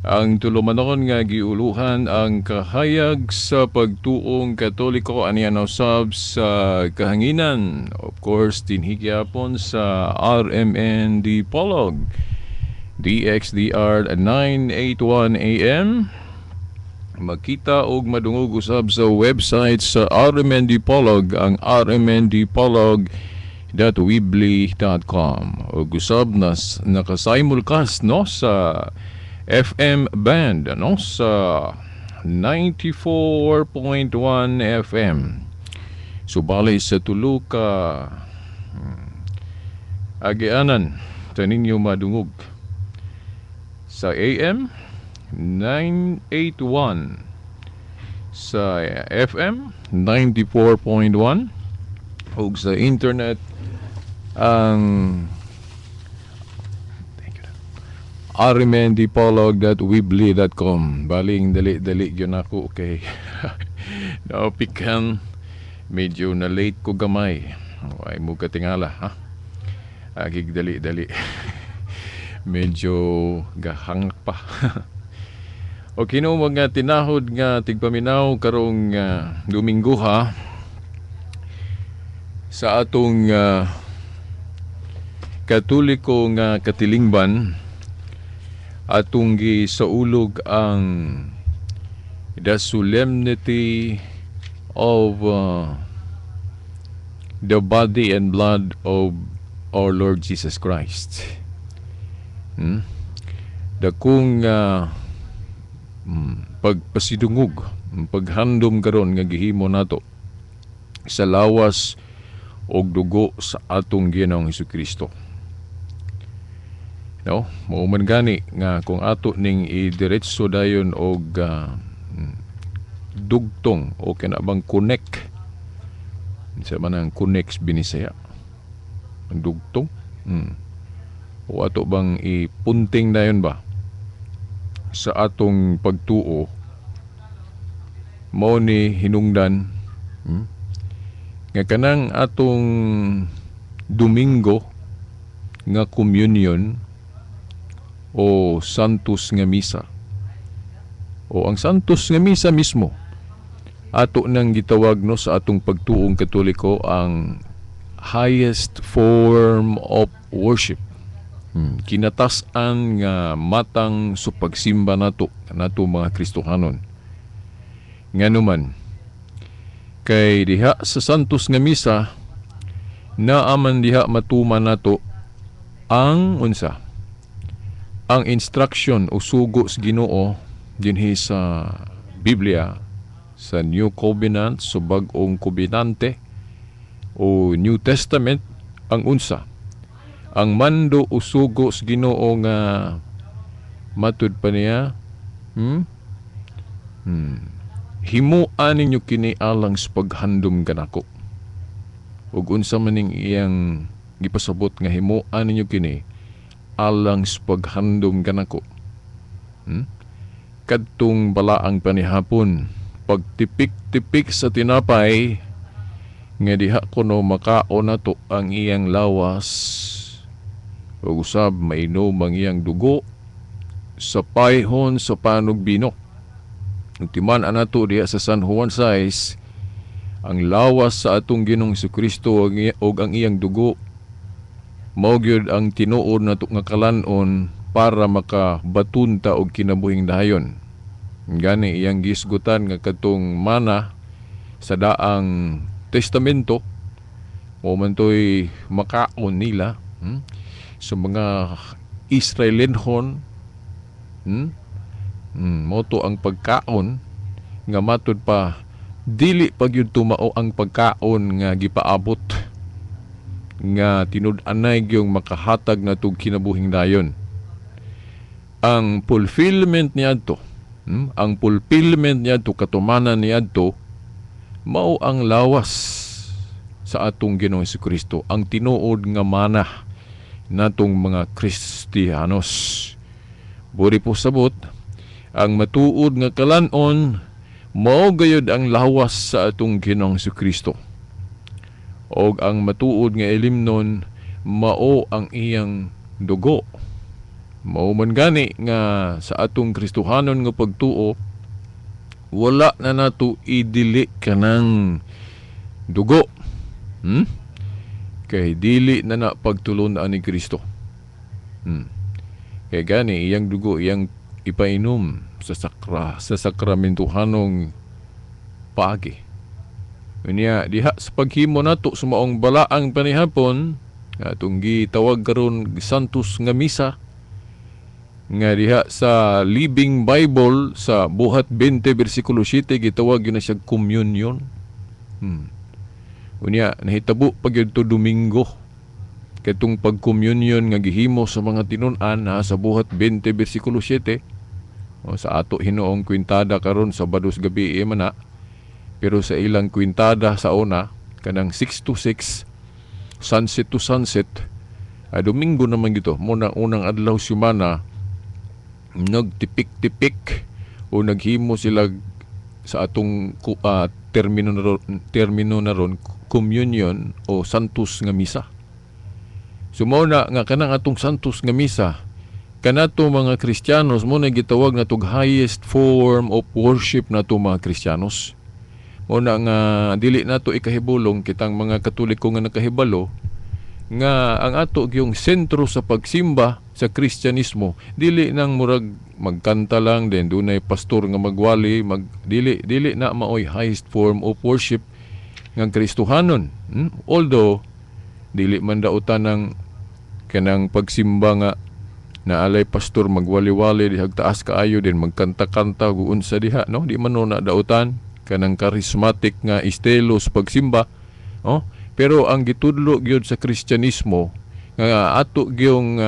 Ang tulumanon nga giuluhan ang kahayag sa pagtuong Katoliko aniya usab sa kahanginan. Of course, dinhi gyapon sa RMN Dipolog. DXDR 981 AM. Makita og madungog usab sa website sa RMN Dipolog, ang rmndipolog.weebly.com, ug usab nas naka-simulcast, no, sa FM band, no, sa 94.1 FM. Subali sa tulo ka agianan ta ninyo madungog: sa AM 981, sa FM 94.1, ug sa internet ang, thank you, rmndipolog.weebly.com. Baling dali-dali gyud ako kay naopikan, medyo na late ko gamay. Ay mo katingala ha, agig dali-dali, medyo gahangak pa. Okay no, mga tinahod nga tigpaminaw, karong Domingo ha, sa atong Katoliko nga katilingban, atong gisaulog ang the solemnity of the body and blood of our Lord Jesus Christ. Dakong pagpasidungog, paghandom karon nga gihimo nato sa lawas og dugo sa atong Ginoong Hesukristo. No, mao man gani nga kung ato ning idiretso dayon og dugtong o kana bang connect sa man ang connects Binisaya, ang dugtong, o ato bang ipunting dayon ba sa atong pagtuo, mao ni hinungdan nga kanang atong Domingo nga communion o Santos nga Misa o ang Santos nga Misa mismo, ato nang gitawag, no, sa atong pagtuong Katoliko ang highest form of worship. Kinatas-an nga matang sa pagsimba nato nato mga Kristohanon. Nganuman kay diha sa Santos nga Misa naaman diha matuman nato ang unsa ang instruction o sugo sa Ginoo dinhi sa Biblia, sa New Covenant, sa Bag-ong Kobenante o New Testament, ang unsa ang mando o sugo sa Ginoo nga matud pa niya, "Himuan ninyo kini alang sa paghandom kanako." Ug unsa man ning iyang gipasabot nga himuan ninyo kini alang sa paghandom kanako? Kadtong balaang panihapon, pagtipik-tipik sa tinapay nga diha kuno makaon nato ang iyang lawas ug usab mainom ang iyang dugo sa payhon sa panugbino. Ug timan-an nato diha sa San Juan 6, ang lawas sa atong Ginoong Kristo ug ang iyang dugo mao gyud ang tinuod nato nga kalan-on para makabaton ta og kinabuhing dayon. Gani iyang gisgutan nga kadtong mana sa Daang Testamento mao man to'y makaon nila, sa mga Israelinhon, Mao to ang pagkaon nga matud pa dili pa gyud tumao ang pagkaon nga gipaabot nga tinud-anay gyung makahatag natog kinabuhing dayon. Ang fulfillment niadto, ang fulfillment niadto, katumanan niadto, mao ang lawas sa atong Ginoong Kristo, ang tinuod nga mana natong mga Kristiyanos. Buri po sabot, ang matuod nga kalan-on mao gayud ang lawas sa atong Ginoong Kristo. Og ang matuod nga ilimnon mao ang iyang dugo. Mao man gani nga sa atong Kristohanon nga pagtuo, wala na nato idili kanang dugo. Kay dili na na pagtulon-an ni Kristo. Kay gani iyang dugo iyang ipainom sa sakramentuhanong paagi. Unya diha sa paghimo nato sa maong balaang panihapon, atong gitawag karon Santos nga Misa, nga diha sa Living Bible sa Buhat 20 bersikulo 7 gitawag gyud na siya communion. Unya nahitabo pa gyud to Domingo, katong pag-communion nga gihimo sa mga tinun-an ha, sa Buhat 20 bersikulo 7. O, sa ato hinuong kwintada karon sa Sabados gabi man na, pero sa ilang kwintada sa una kanang 6 to 6, sunset to sunset, ay Domingo naman gito muna unang adlaw semana, nagtipik-tipik o naghimo sila sa atong termino na ron communion o Santos nga Misa. So mao na nga kanang atong Santos nga Misa kanato mga Kristiyanos mo na gitawag na tog highest form of worship nato mga Kristiyanos. Mao na nga dili nato ikahibulong kitang mga Katoliko nga nakahibalo nga ang ato gyung sentro sa pagsimba sa Kristyanismo dili nang murag magkanta lang din dunay pastor nga magwali mag dili dili na maoy highest form of worship nga Kristohanon. Although dili man dautan ng kanang pagsimba nga naalay pastor magwali-wali dihag taas kaayo din magkanta-kanta ug unsa diha, no, di man no na dautan kanang charismatic nga estilo sa pagsimba, oh. Pero ang gitudlo gyud sa Kristyanismo nga ato gyung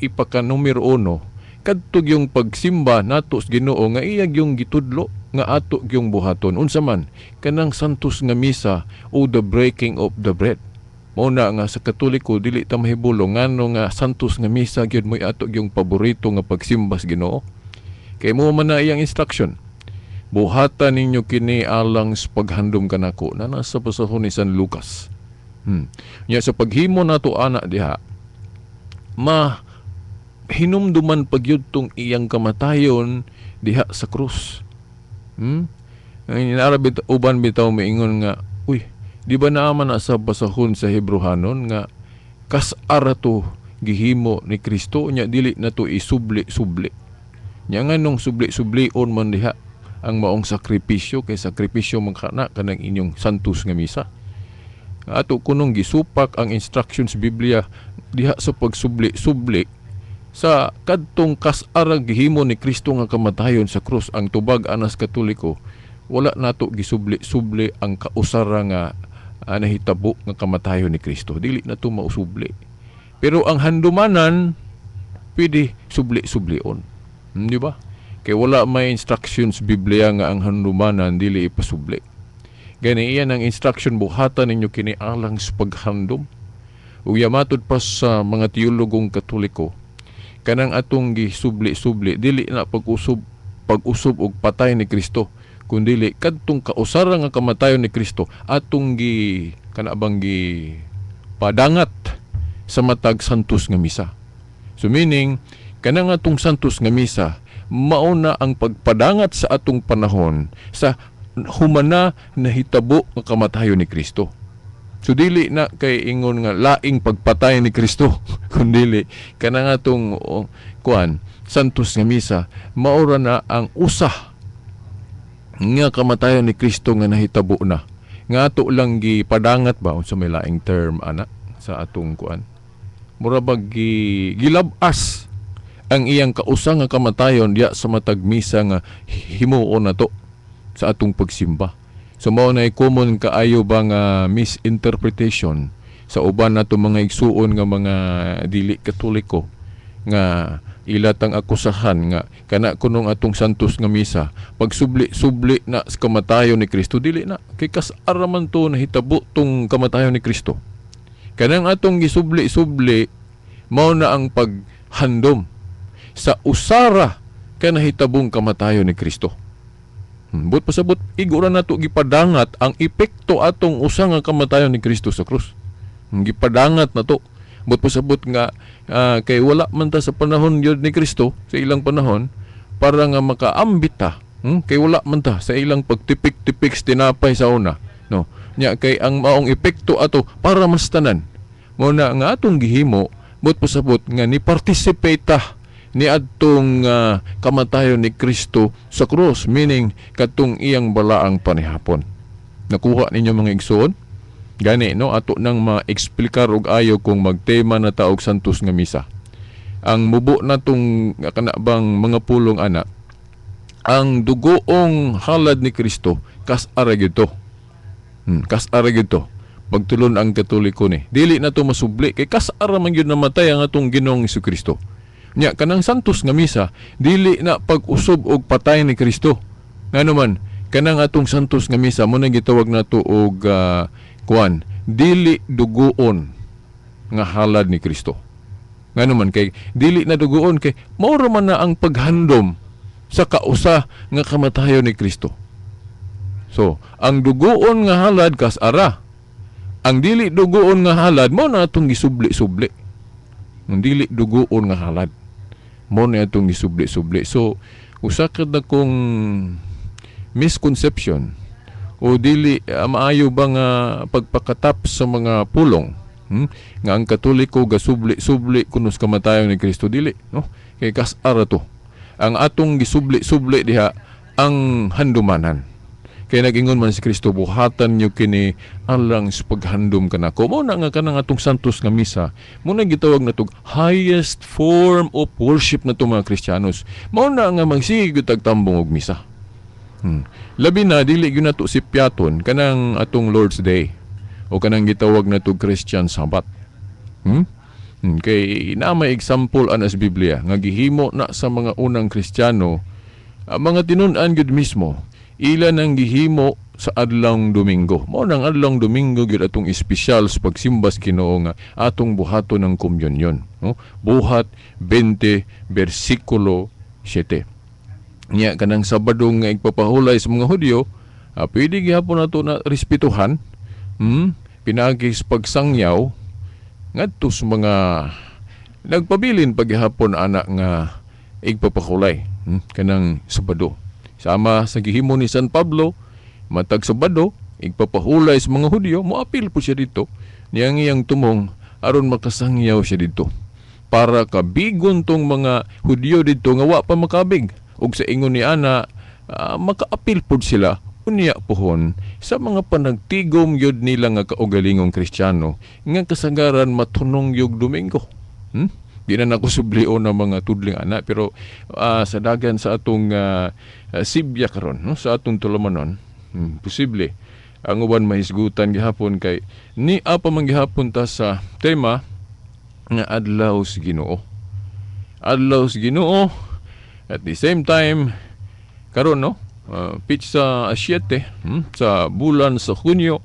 ipaka numero uno kadto gyung pagsimba nato sa Ginoo nga iya gyung gitudlo nga ato gyung buhaton, unsa man kanang Santos nga Misa o the breaking of the bread. Mao na nga sa Katoliko dili ta mahibulong ngano nga Santos nga Misa gyud mo'y ato gyung paborito nga pagsimba sa Ginoo. Kay mo man na iyang instruction. Buhata ninyo kini alang sa paghandom kanako na nasa pasahon ni San Lucas. Nya sa paghimo nato ana diha, ma hinumduman pagyud tong iyang kamatayon diha sa krus. Ang inara uban bitaw miingon nga, uy, di ba naaman na sa basahon sa Hebrehanon nga kas-ara to gihimo ni Kristo, nya dili na to isubli-subli. Nya nganong subli-sublion man diha ang maong sakripisyo, kay sakripisyo man kana kanang inyong Santos nga Misa. Ato kunong gisupak ang instructions Biblia diha sa pagsubli-subli sa kadtong kas-ara gihimo ni Kristo nga kamatayon sa krus. Ang tubag anas Katoliko, wala nato gisubli-subli ang kausara nga nahitabo nga kamatayon ni Kristo. Dili na to mausubli. Pero ang handumanan pwede subli-sublion. Di ba? Kay wala may instructions Biblia nga ang handumanan dili ipasubli. Gani iyan ang instruction, buhatan ninyo kini alang sa paghandom. Ug yamatod pa sa mga teologong Katoliko, kanang atong gisubli-subli dili na pag-usub og patay ni Kristo, kundili kadtong kausara nga kamatayon ni Kristo atong gi kana bang gi padangat sa matag Santos nga Misa. So meaning kanang atong Santos nga Misa mao na ang pagpadangat sa atong panahon sa humana nahitabo nga kamatayon ni Kristo. So dili na kay ingon nga laing pagpatay ni Kristo, kundili kanang atong kuan Santos nga Misa maura na ang usa nga kamatayon ni Kristo nga nahitabo na. Nga ato lang gipadangat ba unsa may laing term ana sa atong kuan. Mura bag gilab-as ang iyang kausa nga kamatayon diya sa matag misa nga himuon nato sa atong pagsimba. So mao na common kaayo ba nga misinterpretation sa uban nato mga igsuon nga mga dili Katoliko nga ilatang akusahan nga kana kunong atong Santos nga Misa pagsubli-subli na sa kamatayon ni Kristo, dili na kay kas-ara man to nahitabo tong kamatayon ni Kristo. Kanang atong gisubli-subli mao na ang paghandom sa usara kanahitabong kamatayon ni Kristo. But pasabot igora nato gipadangat ang epekto atong usa nga kamatayon ni Kristo sa krus. Gipadangat nato. But pasabot nga kay wala man ta sa panahon gyud ni Kristo, sa ilang panahon, para nga makaambit ta. Kay wala man ta sa ilang pagtipik-tipik sa tinapay sa una, no? Nya kay ang maong epekto ato para mas tanan. Mo na nga atong gihimo, but pasabot nga ni participate ta ni adtong kamatayon ni Kristo sa krus, meaning katong iyang balaang panihapon. Nakuha ninyo, mga igsoon? Gani no, ato nang ma-eksplikar og ayo kung magtema na ta og Santos nga Misa. Ang mubo natong kana bang mga pulong ana, ang dugoong halad ni Kristo, kas-ara gyud to. Kas-ara gyud to. Pagtulon ang Katoliko ni. Dili na to masubli kay kas-ara man gyud namatay ang atong Ginoong Kristo. Nya kanang Santos nga Misa, dili na pag-usob og patay ni Kristo. Ngano man kanang atong Santos nga Misa mo nang gitawag nato og kuan, dili dugoon nga halad ni Kristo. Ngano man kay dili na dugoon? Kay mao ra man na ang paghandom sa kausa nga kamatayon ni Kristo. So, ang dugoon nga halad, kas-ara. Ang dili dugoon nga halad, mo na atong gisubli-subli. Ang dili dugoon nga halad, mo na atong gisubli-subli. So, usa ka kong misconception o dili maayo ba nga pagpakatap sa mga pulong, nga ang Katoliko gasubli-subli kuno sa kamatayon ni Kristo. Dili, no? Kay kas-ara to. Ang atong gisubli-subli diha, ang handumanan, kay nag-ingon man si Kristo, "Buhatan niyo kini alang sa paghandom kanako." Mo na nga kanang atong Santos nga Misa mo na gitawag na tog highest form of worship na mga Kristiyanos. Mao na nga magsige gyud tag tambong og misa. Labi na dili gyud nato sipyaton kanang atong Lord's Day o kanang gitawag na tog Christian Sabbath. Kay na may example ana sa Biblia nga gihimo na sa mga unang Kristiyano, ang mga tinun-an gyud mismo ila nang gihimo sa adlawng Domingo. Mao nang adlawng Domingo gyud atong espesyal sa pagsimba sa Ginoo nga atong buhaton ng komunyon, no? Buhat 20 bersikulo 7. Nya kanang Sabado nga igpapahulay sa mga Hudyo, pwede gihapon nato na respetuhan, pinaagi sa pagsangyaw ngadto sa mga nagpabilin paghihapon ana nga igpapahulay, kanang Sabado. Sama sa gihimo ni San Pablo, matag Sabado, igpapahulay sa mga Hudyo, moapil po siya dito. Niyang iyang tumong aron makasangyaw siya dito. Para kabigon tong mga Hudyo dito nga wa pa makabig. Ug sa ingon ni ana, makaapil pod sila unya pohon sa mga panagtigom yod nila nga kaugalingong Kristiyano nga kasagaran matunong yog Domingo. Di na nako sublion ng mga tudling ana, pero sa dagan sa atong sibya karon, no, sa atong tulumanon, posible ang uban mahisgutan gihapon kay ni apa man gihapon ta sa tema nga adlaw sa Ginoo. Adlaw sa Ginoo, at the same time karon, no, pitsa 7 sa bulan sa Hunyo,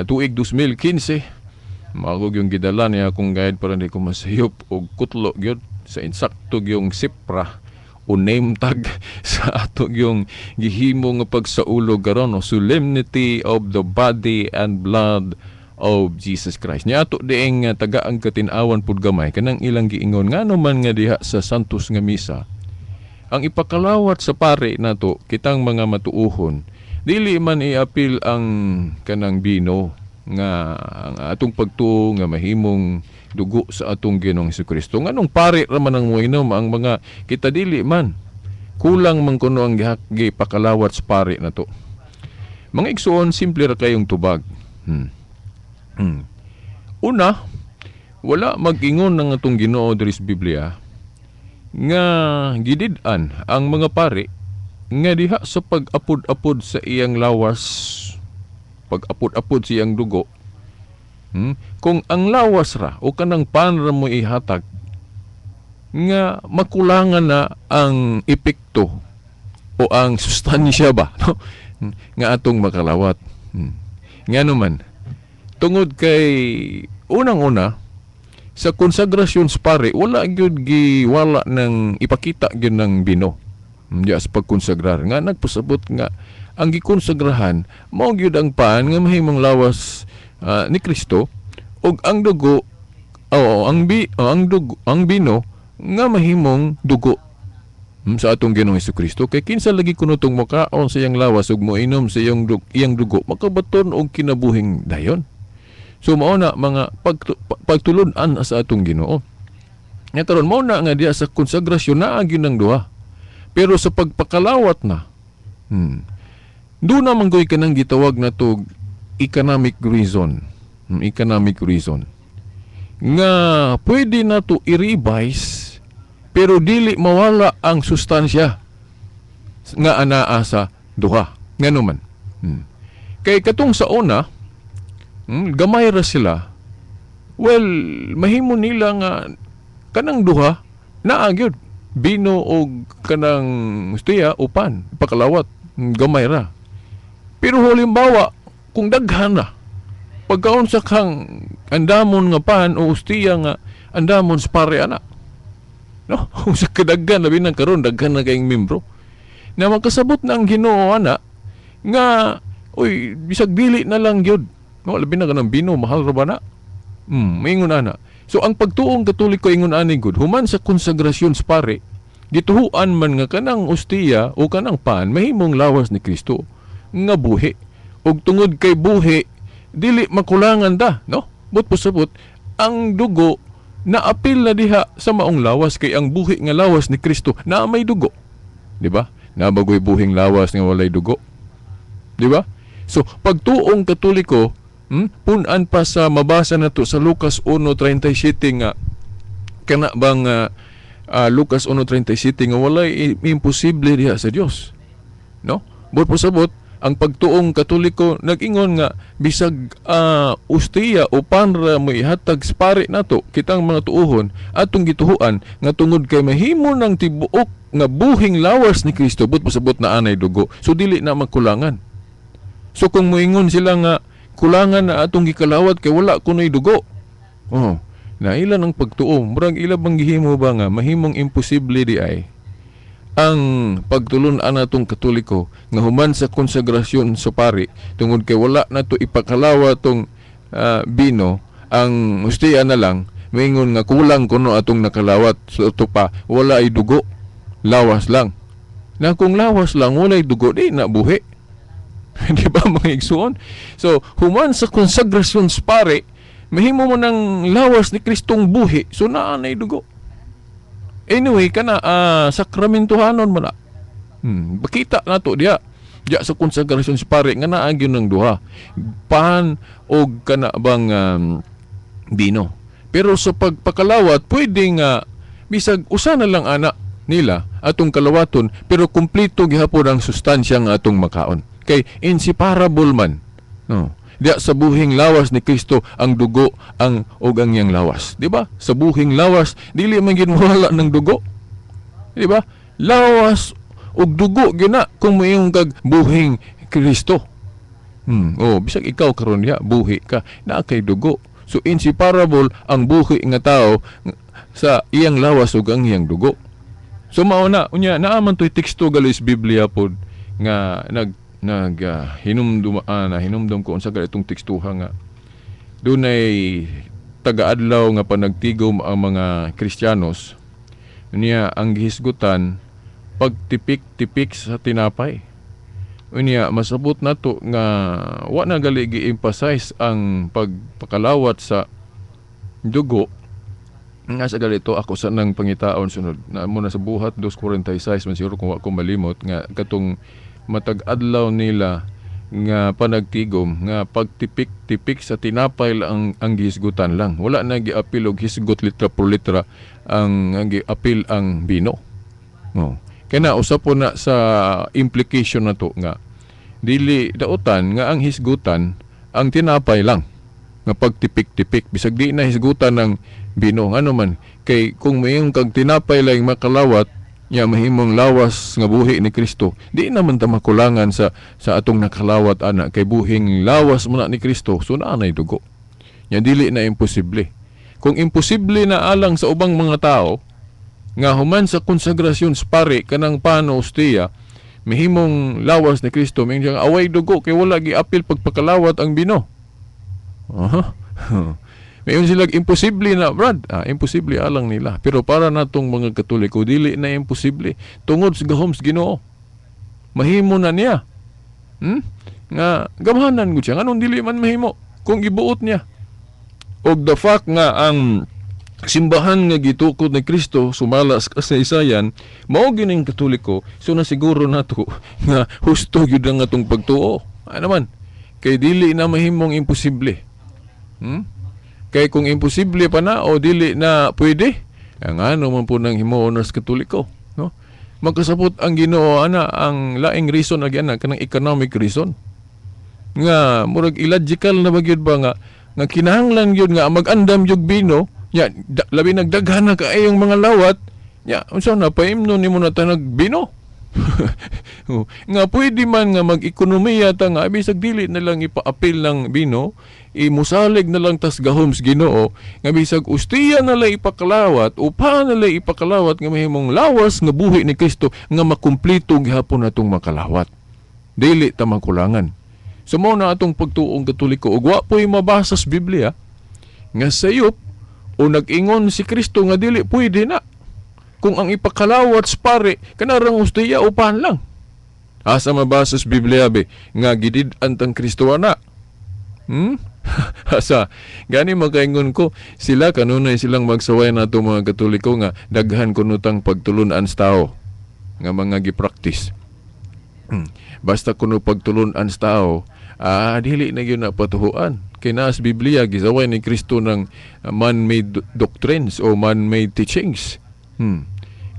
tuig 2015. Magog yung gidala niya akong guide para di ko masayop og kutlo gyud sa insakto yung sipra o name tag sa ato yung gihimo nga pagsaulog karon, no, Solemnity of the Body and Blood of Jesus Christ. Nya ato dieng taga ang katin-awan pud gamay kanang ilang giingon, ngano man nga diha sa Santos nga Misa ang ipakalawat sa pare nato, kitang mga matuuhon, dili man iapil ang kanang bino nga ang atong pagtuo nga mahimong dugo sa atong Ginoong Kristo? Nganong pare ra man ang moinom, ang mga kita dili man? Kulang man kuno ang gipakalawat sa pare nato. Mga igsuon, simple ra kayong tubag. Una, wala mag-ingon ng atong Ginoo diri sa Biblia nga gidid-an ang mga pari nga diha sa pag-apod-apod sa iyang lawas, pag-apod-apod sa iyang dugo, kung ang lawas ra o kanang pan ra mo ihatag, nga makulangan na ang epekto o ang sustansya ba, no, nga atong makalawat. Nga naman, tungod kay unang-una sa konsagrasyon sa pare, wala gyud giwala ng ipakita gyud ng bino diya sa pagkonsagrar, nga nagpasabot nga ang gikonsagrahan mao gyud ang pan nga mahimong lawas ni Kristo ug ang dugo. Oo, ang bi oh, ang dugo, ang bino nga mahimong dugo sa atong Ginoong Kristo, kay kinsa lagi kuno tong makaon sa iyang lawas ug moinom sa iyang dugo, makabaton og kinabuhing dayon. So mao na mga pagtulun-an sa atong Ginoo. Nga karon, mao na nga diya sa konsagrasyon naa gyud ang duha. Pero sa pagpakalawat na, doon naman ko'y kanang gitawag na to economic reason. Economic reason. Nga pwede na to i-revise pero dili mawala ang sustansya nga anaa sa duha. Ngano man? Kay katong sa una, gamay ra sila. Well, mahimo nila nga kanang duha naa gyud bino og kanang ustiya o pan pakalawat, gamay ra. Pero halimbawa kung daghan na, pagkaon sa kang andamon nga pan o ustiya nga andamon sa pare ana, no? Kung sa kadaghan, labi nang karon daghan na kayong membro na makasabot na ang Ginoo ana nga, uy, bisag dili na lang gyud, no? Labi na kanang bino, mahal ra ba na? Maingon ana. So ang pagtuong Katoliko, ingon ani gud, human sa konsagrasyon sa pare, gituhuan man nga kanang ustiya o kanang pan mahimong lawas ni Kristo nga buhi. Ug tungod kay buhi, dili makulangan da, no? But pasabot ang dugo naapil na diha sa maong lawas, kay ang buhi nga lawas ni Kristo na may dugo. Di ba? Nabagoy buhing lawas nga walay dugo. Di ba? So pagtuong Katoliko, punan pa sa mabasa na to sa Lucas 1:37 nga kana bang Lucas 1:37 nga walay imposible diha sa Dios. No? But pasabot ang pagtuong Katoliko nag-ingon nga bisag ustiya o panra mo ihatag sa pare nato, kitang mga tuohon atong gituhuan nga tungod kay mahimo ng tibuok nga buhing lawas ni Kristo, but pasabot na anay dugo. So dili na magkulangan. So kung moingon sila nga kulangan na atong gikalawat kay wala kunoy dugo. Oh, na ila ng pagtuo, murag ila bang gihimo ba nga mahimong imposible di ay ang pagtulun-an natong Katoliko nga human sa konsagrasyon sa pari, tungod kay wala na to ipakalawa tong bino, ang hustiya na lang, maingon nga kulang kuno atong nakalawat, so ito pa wala ay dugo, lawas lang. Na kung lawas lang walay dugo, di na buhi. Di ba, mga igsuon? So human sa konsagrasyon sa pare, mahimo mo ng lawas ni Kristong buhi, so naa nay dugo. Anyway, kana sakramentuhanon mo na. Bakita na to diya. Diya sa konsagrasyon sa pare nga naa gyud ng duha. Pan og kana bang bino. Pero sa pagpakalawat, pwede nga bisag usa na lang ana nila atong kalawaton, pero kumpleto gihapon ang sustansya nga atong makaon. Kay inseparable man. No. Diya sa buhing lawas ni Kristo ang dugo ang og ang iyang lawas, di ba? Sa buhing lawas dili man gid mawala ng dugo. Di ba? Lawas ug dugo gyud na kung moingon kag buhing Kristo. Oh, bisag ikaw karon diha buhi ka, naa kay dugo. So inseparable ang buhi nga tao sa iyang lawas ug ang iyang dugo. So mao na unya, naa man toy teksto gali sa Biblia pod nga nag nag hinumdum na hinumdum ko unsa gali itong tekstuha nga dunay taga-adlaw nga panagtigom ang mga Kristiyanos niya, ang gihisgutan pagtipik-tipik sa tinapay. Unya masabot nato nga wa na gali gi-emphasize ang pagpakalawat sa dugo nga sa galito. Ako sa nang pangitaon sunod na mo na sa Buhat 2:46 man siguro, kung wa ko malimot, nga katong matag adlaw nila nga panagtigom nga pagtipik-tipik sa tinapay lang ang gihisgutan lang. Wala na giapil og hisgot litra por litra ang giapil ang bino. No. Kaya na usap po na sa implication na to nga dili dautan nga ang hisgutan ang tinapay lang nga pagtipik-tipik, bisag di na hisgutan ng bino. Ngano man, kay kung mayong kag tinapay lang makalawat nya mahimong lawas nga buhi ni Kristo, di naman ta makulangan sa atong nakalawat ana, kay buhing lawas man na ni Kristo, so naa nay dugo. Nya dili na imposible. Kung imposible na alang sa ubang mga tao nga human sa konsagrasyon sa pare kanang pano ustiya mahimong lawas ni Kristo, may away dugo kay wala giapil pagpakalawat ang bino. Aha. Mayon sila, "Imposible na, Brad." Ah, imposible alang nila. Pero para natong mga Katoliko, dili na imposible. Tungod sa gahom sa Ginoo, mahimo na niya. Nga gamhanan gud siya. Nganong dili man mahimo kung gibuot niya? Og the fact nga ang simbahan nga gitukod ni Kristo sumala sa kasaysayan mao gining Katoliko, so na siguro nato nga husto gyud ang atong pagtuo. Ano man kay dili na mahimong imposible. Kay kung imposible pa na o dili na pwede, ang ano man po nang himuon sa Katoliko, no? Magkasabot ang Ginoo ana, ang laing reason agi ana kanang economic reason nga murag illogical na ba gyud ba nga nga kinahanglan gyud nga mag-andam gyud bino nya da, labi nagdaghan na kaayong mga lawat nya, unsa na paimno nimo na tanag bino? Oh, nga pwede man nga mag-ekonomiya ta nga bisag dili na lang ipa-apil ng bino, imusalig na lang tas gahom sa Ginoo nga bisag ustiya na lang ipakalawat, upa na lang ipakalawat nga mahimong lawas nga buhi ni Kristo nga makumpleto gihapon natong makalawat, dili ta makulangan. So mao na atong pagtuong Katoliko, ug wa po'y mabasa sa Biblia nga sayop o nag-ingon si Kristo nga dili pwede na kung ang ipakalawat sa pare kanarang ustiya, upahan lang. Asa mabasa sa Biblia be nga gidid-an tang Kristo ana? Asa? Gani makaingon ko, sila kanunay silang magsaway nato mga Katoliko nga daghan kuno tang pagtulun-an sa tao nga mga gi-practice. Basta kuno pagtulun-an sa tao, dili na gyud na patuhuan. Kay naa sa Biblia, gisaway ni Kristo ng man-made doctrines o man-made teachings.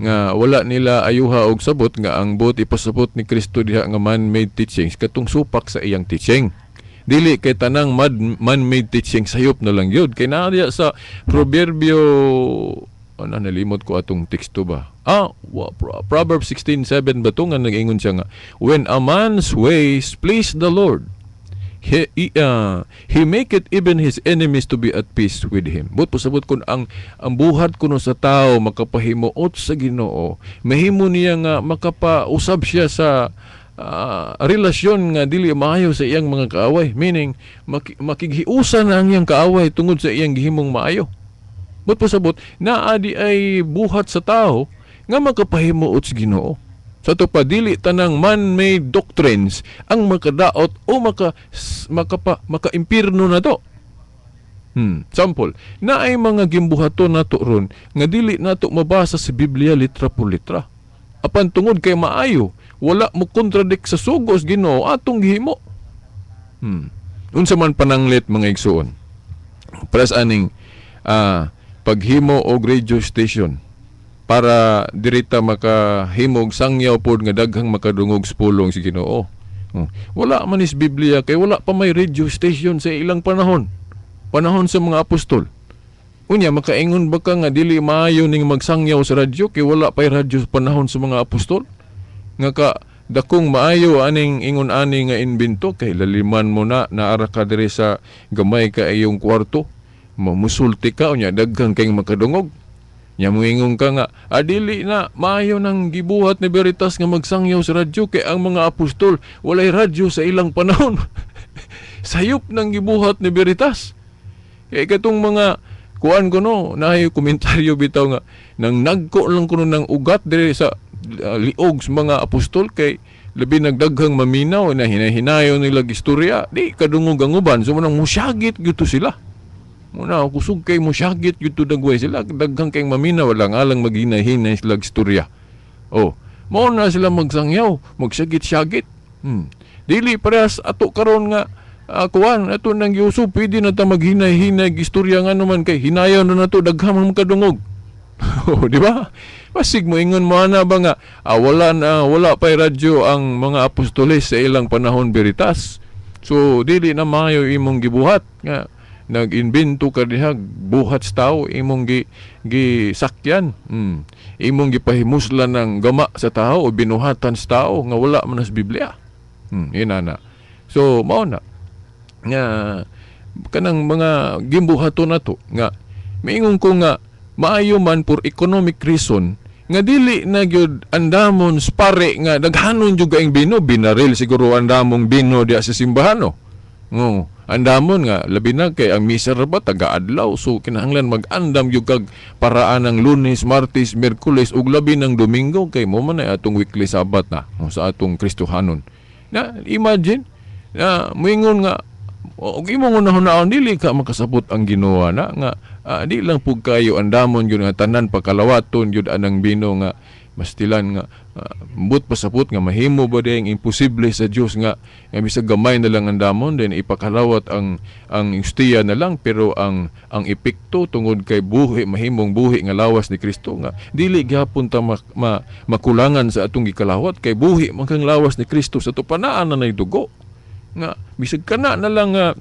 Nga wala nila ayuha og sabot nga ang buot ipasabot ni Kristo diha nga man-made teachings katong supak sa iyang teaching. Dili kay tanang man-made teaching sayop na lang yun. Kay naa diya sa Proverbio, ano, nalimot ko atong teksto ba? Ah, Proverbs 16:7 ba to nga nag-ingon siya nga, "When a man's ways please the Lord, he make it even his enemies to be at peace with him." But pasabot kun ang buhat kuno sa tao makapahimuot sa Ginoo, mahimo niya nga makapausab siya sa relasyon nga dili maayo sa iyang mga kaaway, meaning makighiusa na ang iyang kaaway tungod sa iyang gihimong maayo. But pasabot naa di ay buhat sa tao nga makapahimuot sa Ginoo. Sa ato pa, dili tanang man-made doctrines ang makadaot o makaimpirno na to. Sample, na ay mga gimbuhaton nato ron nga dili nato mabasa sa Biblia litra por litra. Apan tungod kay maayo, wala mo contradict sa sugos Ginoo, atong gihimo. Unsa man pananglit, mga igsuon? Para sa aning paghimo og radio station para dirita makahimog sangyaw pod nga daghang makadungog sa pulong si Ginoo. Wala man is Biblia kay wala pa may radio station sa ilang panahon. Panahon sa mga apostol. Unya, makaingon ba ka nga dili maayo ning magsangyaw sa radyo kay wala pay radyo sa panahon sa mga apostol? Nga ka dakong maayo aning ingon ani nga imbento kay laliman mo na naara ka diri sa gamay ka iyong kwarto, mamusulti ka, unya daghan kayong makadungog. Nya moingon ka nga, dili na maayo nang gibuhat ni Veritas nga magsangyaw sa radyo kay ang mga apostol walay radyo sa ilang panahon. Sayop nang gibuhat ni Veritas. Kay katong mga kuan ko no, naay komentaryo bitaw nga nang nagko lang kuno ng ugat diri sa liog sa mga apostol kay labi nagdaghang maminaw na hinahinayon nila istorya, di kadungog ang uban, so manang musyagit gyud sila. Muna, kusog kay musyagit gyud to dagway sila, daghang kay maminaw lang alang maghinahinay sila istorya. Oh, mao na sila magsangyaw, magsyagit-syagit. Dili parehas ato karon nga kuan ato nang giusub, pwede na ta maghinay-hinay istorya nga naman kay hinayon na nato, daghang man makadungog. Oh, di ba? Basig mo ingon mo ana ba nga wala na wala pay radyo ang mga apostoles sa ilang panahon, Veritas. So dili na maayo imong gibuhat nga nag-imbento ka diha, buhat sa tao imong gi sakyan. Imong gipahimuslan ng gama sa tao o binuhatan sa tao nga wala man sa Biblia. Yun na. So mao na nga kanang mga gimbuhaton nato nga miingon ko nga maayo man for economic reason nga dili na gyud andamon spare nga daghanon jud kaing bino, binaril siguro andamong bino diya sa simbahan, no. Andamon nga labi na kay ang misa ra ba taga-adlaw, so kinahanglan mag-andam gyud kag paraan ng Lunes, Martes, Miyerkules ug labi ng Domingo kay mo man ay atong weekly Sabbath na, oh, sa atong Kristohanon. Na imagine na moingon nga og imong hunahunahon, dili ka makasabot ang Ginoo na nga di lang pug kayo andamon gyud nga tanan pakalawaton gyud anang bino nga mastilan nga but pasapot nga mahimo ba diyang imposible sa Dios nga bisag gamay na lang ang damon, then ipakalawat ang hustiya na lang, pero ang epekto tungod kay buhi, mahimong buhi nga lawas ni Kristo nga dili gihapon ta makulangan sa atong gikalawat kay buhi man kang lawas ni Kristo sa ato, panaan na nay dugo nga bisag kana na lang nga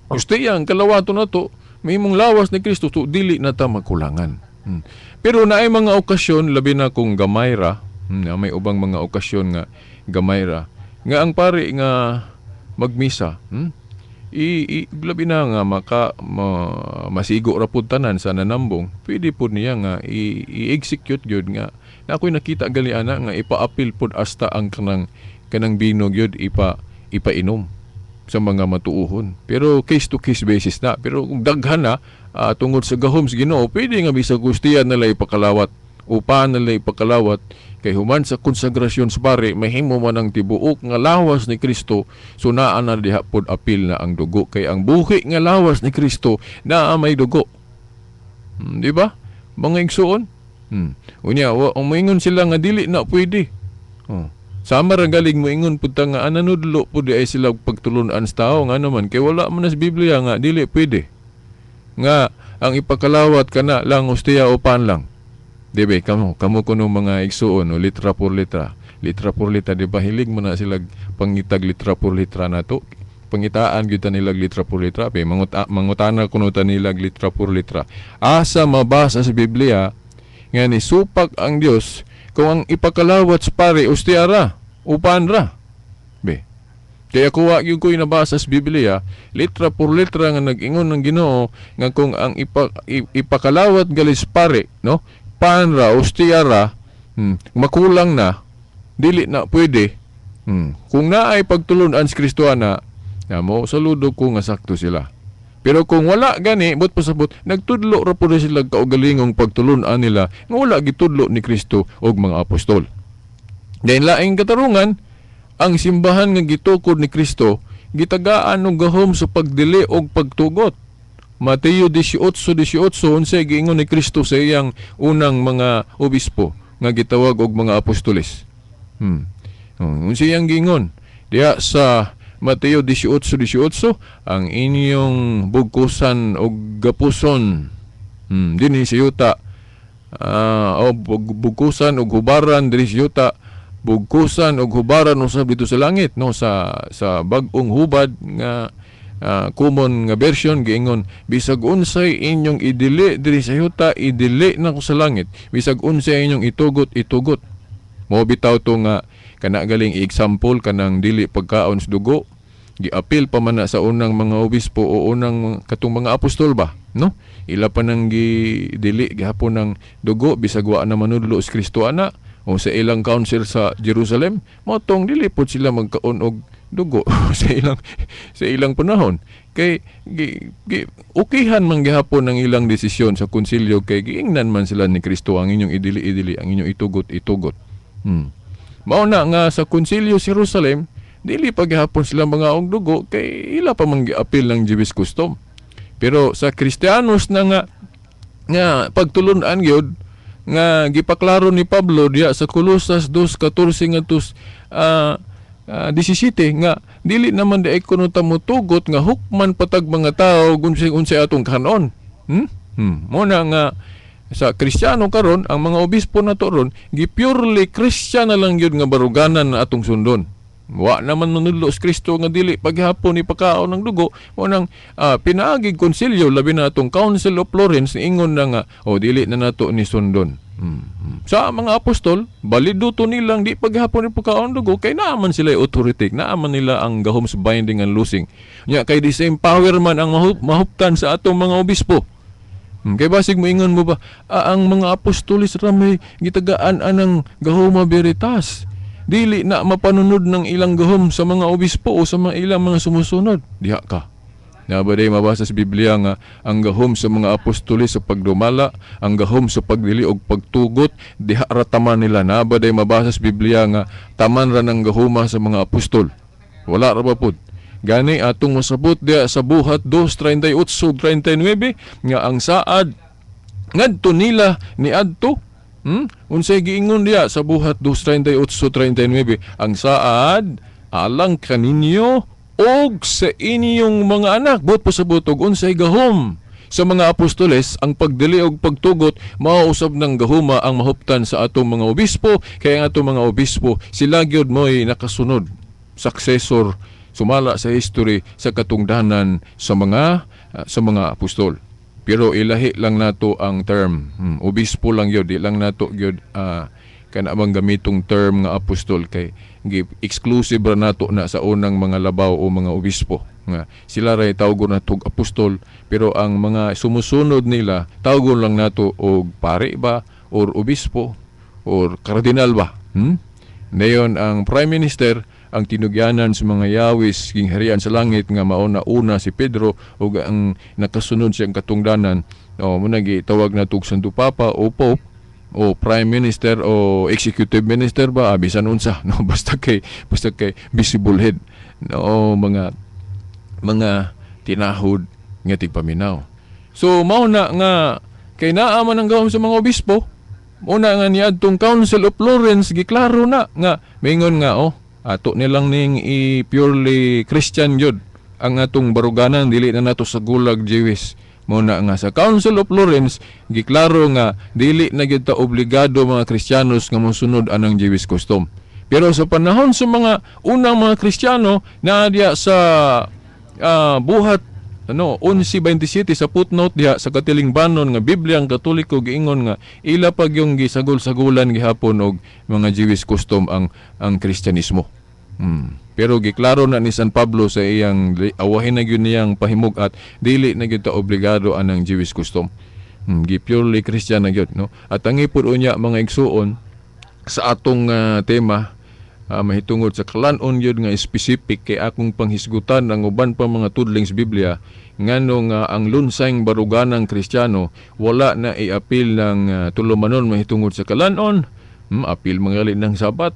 hustiya ang kalawaton nato, mahimong lawas ni Kristo, to dili na ta makulangan. Pero naay mga okasyon, labi na kung gamay ra, na may ubang mga okasyon nga gamay ra, nga ang pari nga magmisa, i labi na nga masigo ra pud tanan sa nanambong, pwede pud niya nga i-execute gyud nga na ako'y nakita gali ana nga ipaapil pud hasta ang kanang bino gyud ipainom sa mga matuuhon. Pero case to case basis na. Pero kung daghan na tungod sa gahom sa Ginoo, pwede nga bisag hustiya nila ipakalawat. Upa nila ipakalawat kay human sa konsagrasyon sa pare, mahimo man ang tibuok nga lawas ni Kristo, so naa na diha pod apil na ang dugo kay ang buhi nga lawas ni Kristo naa may dugo. Di ba? Mga igsuon. Unya, wa moingon sila nga dili na pwede. Oh. Sama ra galing moingon pud ta nga ananudlo pud ay sila pagtulun-an sa tao, nga naman kay wala man sa Biblia nga dili pwede. Nga ang ipakalawat kana lang hustiya o pan lang. Di ba? Kamo kuno mga igsuon, o litra por litra. Litra por litra, di ba? Hilig mo na sila pangitag litra por litra nato. Pangitaan gyud ta nila litra por litra. Pe, mangutana kuno ta nila litra por litra. Asa mabasa sa Biblia nga ni supak ang Dios kung ang ipakalawat sa pare hustiya ra, upan ra? Be. Kaya kuha gyud ko'y nabasa sa Biblia, litra por litra nga nag-ingon ng Ginoo nga kung ang ipakalawat galis pare, no? Pan ra, hustiya ra, makulang na, dili na pwede. Kung naay pagtulun-an sa Kristo ana, na mo saludo ko nga sakto sila. Pero kung wala gani, but pasabot, nagtudlo ra pud sila kaugalingong pagtulun-an nila nga wala gitudlo ni Kristo og mga apostol. Dahil laing katarungan, ang simbahan nga gitukod ni Kristo, gitagaan og gahom sa pagdili og pagtugot. Mateo 18:18, unsay giingon ni Kristo sa iyang unang mga obispo nga gitawag og mga apostoles? Unsay iyang giingon? Diha sa Mateo 18:18, ang inyong bugkusan og gapuson dinhi sa yuta, o bugkusan og hubaran dinhi sa yuta, bugkusan og hubaran usab dito sa langit, no? Sa Bag-ong Hubad nga common nga version, giingon, bisag unsay inyong idili diri sa yuta, idili na ko sa langit, bisag unsay inyong itugot, itugot. Mo bitaw to nga kana galing example kanang dili pagkaon sa dugo, giapil pa man na sa unang mga obispo o unang katong mga apostol ba, no? Ila pa nang gi dili gihapon ng dugo bisag wa na manudlo si Kristo ana o sa ilang council sa Jerusalem, mao tong dili pod sila magkaon og dugo sa ilang panahon kay gi, okayhan man gihapon ang ilang desisyon sa konsilyo kay giingnan man sila ni Kristo, ang inyong idili, idili, ang inyong itugot, itugot. Mao na nga sa konsilyo sa Jerusalem, dili pa gihapon sila mga og dugo kay ila pa man giapil ng Jewish custom. Pero sa Kristiyanos na nga pagtulun-an gyud nga gipaklaro ni Pablo diya sa Kolosas 2:14 ngadto 17 nga dili naman di ay kuno ta motugot nga hukman patag mga tao kung unsay atong kanon. Mo na nga sa Kristiyano karon, ang mga obispo nato ron, gi purely Christian na lang gyud nga baruganan na atong sundon. Wa naman manudlo si Kristo nga dili paghapon ipakaon ng dugo. Mo nang pinaagi konsilyo, labi na atong Council of Florence, ingon na nga, oh, dili na nato ni sundon. Sa mga apostol, balido to nilang di paghapon ipakaon dugo kay naaman sila authority, naaman nila ang gahom sa binding and loosing. Nya kay the same power man ang mahuptan sa atong mga obispo. Kay basig moingon mo ba, ang mga apostolis ra may gitagaan anang gahoma veritas. Dili na mapanunod ng ilang gahom sa mga obispo o sa mga ilang mga sumusunod. Diha ka. Naa ba day mabasa sa Biblia nga ang gahom sa mga apostoles sa pagdumala, ang gahom sa pagdili og pagtugot, diha ra taman nila? Naa ba day mabasa sa Biblia nga taman ra ng gahuma sa mga apostol? Wala ra ba pud? Gani atong masabot diha sa Buhat 2:38 39 nga ang saad ngadto nila niadto. Unsay giingon diha sa Buhat 2:38-39? Ang saad alang kaninyo og sa inyong mga anak. Buot pasabot og unsay gahom sa mga apostoles ang pagdili og pagtugot, mao usab ng gahuma ang mahuptan sa atong mga obispo, kaya ang atong mga obispo, sila gyud mo'y nakasunod, successor sumala sa history sa katungdanan sa mga apostol. Pero ilahi lang nato ang term. Obispo lang yun. Di lang nato yun kana bang gamitong term nga apostol kay exclusive ra nato na sa unang mga labaw o mga obispo nga sila ray tawgon nato og apostol, pero ang mga sumusunod nila tawgon lang nato og pari ba or obispo or kardinal ba. Ngayon, ang prime minister, ang tinugyanan sa mga yawis gingharian sa langit nga mao na una si Pedro ug ang nakasunod siyang katungdanan o mo tawag na og Santo Papa o Pope o prime minister o executive minister ba, bisan unsa, no? Basta kay visible head, no, mga tinahod nga tigpaminaw. So mao na nga kay naa man ang gahom sa mga obispo, una nga niadtong Council of Florence giklaro na nga mingon nga, oh, ato nilang ning i purely Christian gyud ang atong baruganan, dili na nato sa gulag Jewish. Mo na nga sa Council of Florence giklaro nga dili na gyud ta obligado mga Kristiyanos nga mosunod anang Jewish custom. Pero sa panahon sa mga unang mga Kristiyano, naa diya sa Buhat ano 11:27 sa footnote diha sa katilingbanon nga Biblia ang Katoliko, giingon nga ila pag yung gisagol-sagulan gihapon og mga Jewish custom ang Kristyanismo. Pero giklaro na ni San Pablo sa iyang awahin na gyud niyang pahimug-at, dili na gyud ta obligado anang Jewish custom. Gi purely Christian na gyud, no? At ang ipod unya, mga igsuon, sa atong tema mahitungod sa kalan-on gyud nga specific kay akong panghisgutan ang uban pa mga tudling sa Biblia ngano nga ang lunsayng baruganang Kristiyano wala na iapil ng tulumanon mahitungod sa kalan-on, apil mga ng Sabat,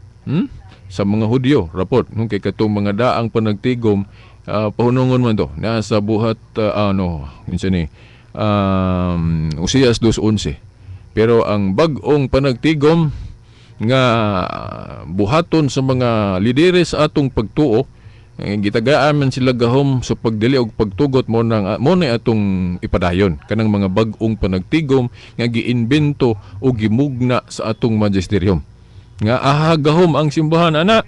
sa mga Hudyo rapot, no? Kay katong mga daang panagtigom, pahunungon man to nasa Buhat ano unsa ni Osias 2:11. Pero ang bag-ong panagtigom nga buhaton sa mga lideres sa atong pagtuo, gitagaan man sila gahom sa pagdili og pagtugot, mo na atong ipadayon kanang mga bag-ong panagtigom nga giimbento o gimugna sa atong magisterium nga aha gahom ang simbahan ana,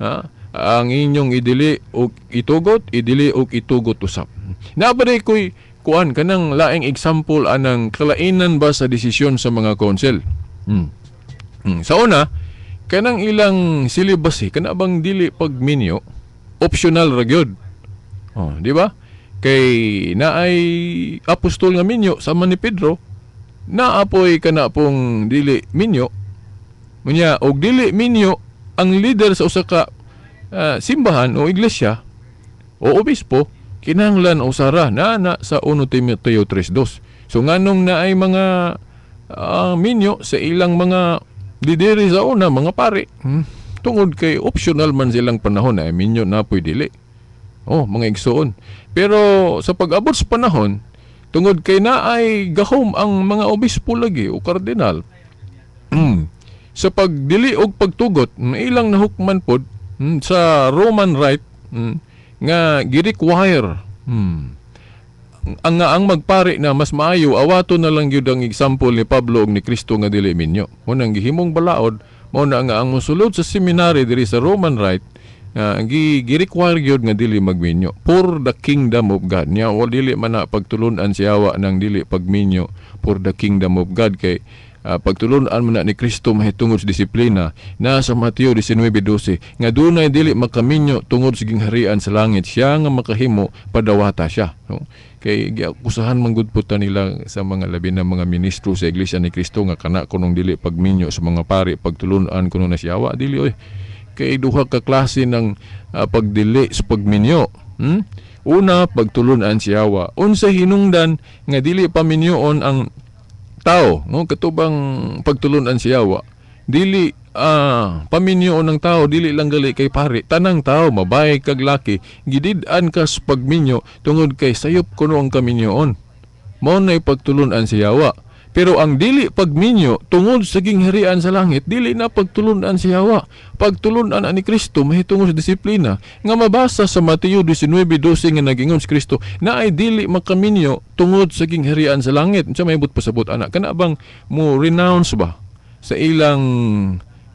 ha? Ang inyong idili og itugot, idili og itugot usab. Naa ba koy kuan kanang laing example anang kalainan ba sa desisyon sa mga council? Sa una, kanang ilang celibacy, kana bang dili pagminyo, optional ra gyud. Oh, di ba? Kay naay apostol nga minyo sama ni Pedro, naapoy kana pong dili minyo. Unya og dili minyo ang leader sa usa ka simbahan o iglesia o obispo, kinahanglan usara na na sa 1 Timoteo 3:2. So nganong naay mga minyo sa ilang mga lideri sa una, mga pari? Tungod kay optional man silang panahon na minyo na po'y dili. Oh, mga igsuon. Pero sa pag-abot sa panahon, tungod kay naay gahom ang mga obispo lagi o kardinal, sa pagdili og pagtugot, ilang nahukman pod sa Roman Rite nga gi-require ang magpari na mas maayo awato na lang gyud ang example ni Pablo ug ni Kristo nga dili minyo. Mo nang gihimong balaod, mao na nga ang mosulod sa seminary diri sa Roman Rite gi-require gyud nga dili magminyo for the kingdom of God. Nya wal dili man na pagtulun-an si awa ng dili pagminyo for the kingdom of God kay pagtulun-an man na ni Kristo mahitungod sa disiplina na sa Mateo 19:12 nga dunay dili makaminyo tungod sa gingharian sa langit, siya nga makahimo padawata siya, no? Kay giakusahan man gud po ta nila sa mga labi na mga ministro sa Iglesia ni Kristo nga kana kunong dili pagminyo sa mga pari pagtulun-an kuno na siya. Dili oy, kay duha ka klase ng pagdili sa pagminyo. Una, pagtulunan si Yawa. Unsa hinungdan nga dili paminyoon ang tao, no? Katubang pagtulunan si Yawa. Dili paminyoon ng tao, dili lang gali kay pare. Tanang tao, mabae kag laki, gidid-an ka sa pagminyo tungod kay sayop kuno ang kaminyoon. Mao na'y pagtulunan si Yawa. Pero ang dili pagminyo tungod sa gingharian sa langit, dili na pagtulunan si Yawa. Pagtulunan ani Kristo mahitungod sa disiplina nga mabasa sa Mateo 19:12 nga nagingon si Kristo na ay dili makaminyo tungod sa gingharian sa langit. Unsa may but pasabot ana? Kana bang mo renounce ba sa ilang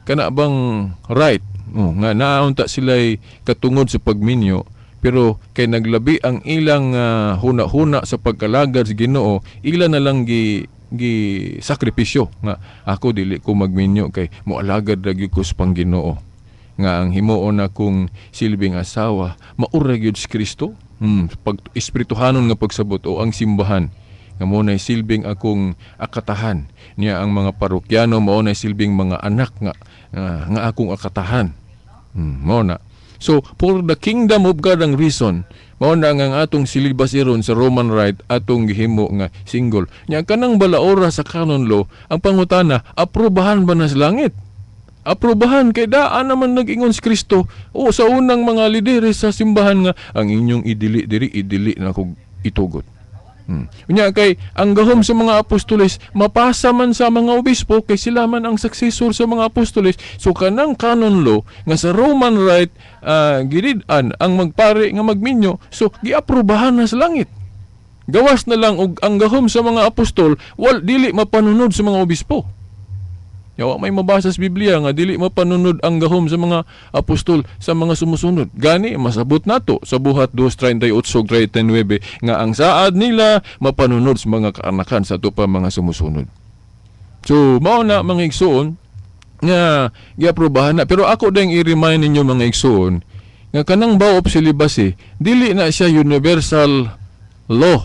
kana bang right? Oh, nga naunta sila'y katungod sa pagminyo, pero kay naglabi ang ilang huna-huna sa pagkalagad sa Ginoo, ila na lang gi gi sakripisyo nga ako dili ko magminyo kay moalagad ra gyud ko sa pangginoo, nga ang himuon akong silbing asawa maura gyud si Kristo. Pag espirituhanon nga pagsabot o ang simbahan nga mo nay silbing akong akatahan niya, ang mga parokyano mao nay silbing mga anak nga nga akong akatahan. Mao na. So for the kingdom of God ang reason mao na nga ang atong celibacy ron sa Roman Rite atong gihimo nga single. Nya kanang balaora sa canon law, ang pangutana, aprobahan ba na sa langit? Aprobahan kay daan naman nag-ingon si Kristo o sa unang mga lideres sa simbahan nga ang inyong idili diri, idili na kog itugot. Unya kay ang gahom sa mga apostoles mapasa man sa mga obispo kay sila man ang successor sa mga apostoles. So kanang canon law nga sa Roman Rite gilid-an ang magpare nga magminyo, so giaprobahan na sa langit. Gawas na lang og ang gahom sa mga apostol wal dili mapanunod sa mga obispo. Yawa may mabasa sa Biblia nga dili mapanunod ang gahom sa mga apostol sa mga sumusunod. Gani masabot nato sa Buhat 2:38 ug 39 nga ang saad nila mapanunod sa mga kaanakan sa ato pa mga sumusunod. So mao na, mga igsoon, nga giaprobahan na. Pero ako ding i-remind ninyo, mga igsoon, nga kanang vow of celibacy dili na siya universal law.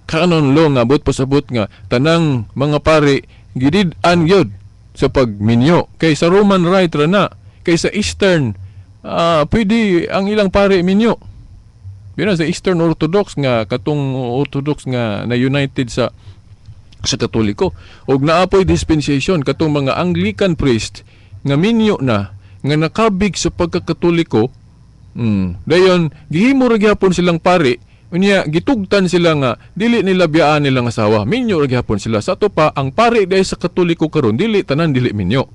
Canon law nga but pasabot nga tanang mga pare gidid-an gyud sa pagminyo. Kay sa Roman Rite ra na. Kay sa Eastern pwede ang ilang pare minyo. Yun sa Eastern Orthodox nga katong Orthodox nga na united sa Katoliko. Og naapoy dispensation katong mga Anglican priest nga minyo na nga nakabig sa pagkakatoliko. Dayon gihimo ra gyapon silang pare. Unya gitugtan sila nga dili nila biyaan nilang asawa. Minyo ra gyapon sila. Sa ato pa ang pare dahil sa Katoliko karon dili tanan dili minyo.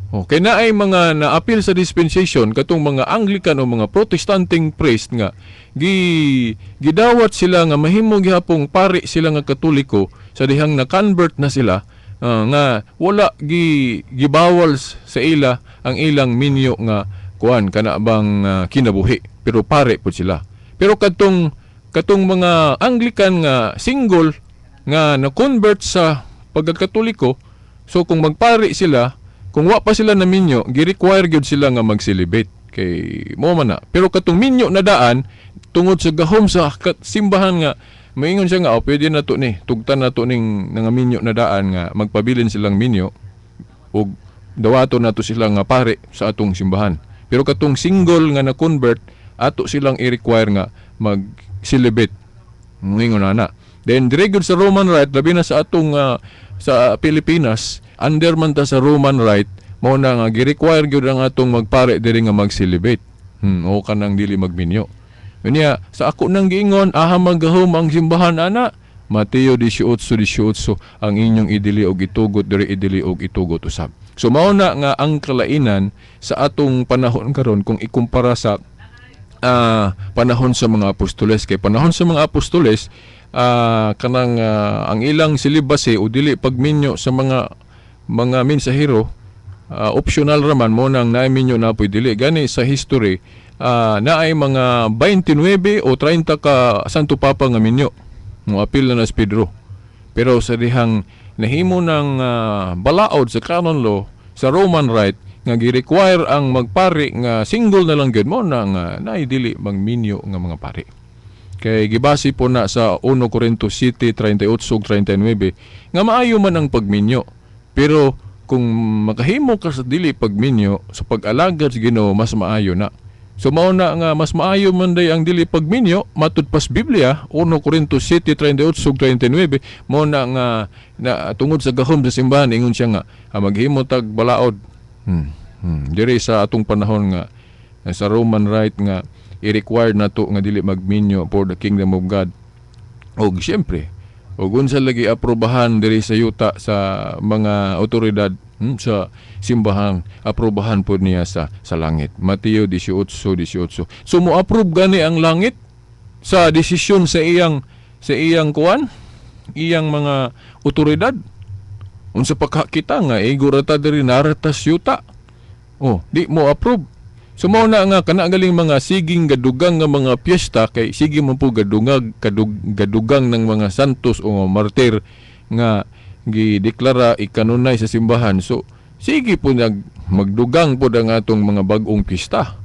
Okay na ay mga naapil sa dispensation katong mga Anglican o mga Protestanteng priest nga gi gidawat sila nga mahimo gihapong pare sila nga Katoliko sa dihang na-convert na sila nga wala gi gibawal sa ila ang ilang minyo nga kuan kana bang kinabuhi, pero pare pud sila. Pero katong katong mga Anglican nga single nga na-convert sa pagkakatoliko, so kung magpari sila, kung wa pa sila na minyo, gi-require gyud sila nga mag-celibate kay mo man na. Pero katong minyo na daan tungod sa gahom sa simbahan nga maingon siya nga, oh, pwede na to ni tugtan na to ning nga minyo na daan nga magpabilin silang minyo ug dawato na to sila nga pare sa atong simbahan. Pero katong single nga na-convert, ato silang i-require nga mag-celibate. Ningon na na. Then dire gyud sa Roman Rite, labi na sa atong sa Pilipinas, under man ta sa Roman Rite, mao na nga gi-require gyud ang atong magpare diri nga mag-celibate. O kanang dili magminyo. Unya sa ako nang giingon, aha magahom ang simbahan ana. Mateo 18:18, ang inyong idili og itugot diri, idili og itugot usab. So mao na nga ang kalainan sa atong panahon karon kung ikumpara sa panahon sa mga apostoles, kay panahon sa mga apostoles kanang ang ilang celibacy o dili pagminyo sa mga mensahero optional raman mo nang naiminyo na po'y dili. Gani sa history naay mga 29 o 30 ka Santo Papa nga minyo mo apil na si Pedro. Pero sa dihang nahimo ng balaod sa canon law sa Roman Rite nga gi-require ang magpari nga single na lang gyud, mo na nga naay dili magminyo nga mga pari. Kay gibase po na sa 1 Corinto 7:38 ug 39 nga maayo man ang pagminyo. Pero kung makahimo ka sa dili pagminyo sa pag-alagad sa Ginoo, mas maayo na. So mao na nga mas maayo man day ang dili pagminyo matud pas Biblia 1 Corinto 7:38 ug 39. Mao na nga na tungod sa gahom sa simbahan, ingon siya nga maghimo tag balaod. Diri sa atong panahon nga sa Roman Rite nga i-required nato nga dili magminyo for the kingdom of God. Og siyempre, og unsa lagi aprobahan diri sa yuta sa mga otoridad sa simbahan, aprobahan pod niya sa langit. Mateo 18:18. So mo approve gani ang langit sa desisyon sa iyang kuan, iyang mga otoridad. Unsa pa ka kita nga igo ra ta diri, naa ra ta sa yuta. Oh, di mo approve. So mao na nga kana galing mga siging gadugang nga mga piyesta, kay sige man po gadungag gadugang ng mga santos o mga martir nga gideklara ikanunay sa simbahan. So sige po magdugang po ang atong mga bag-ong piyesta.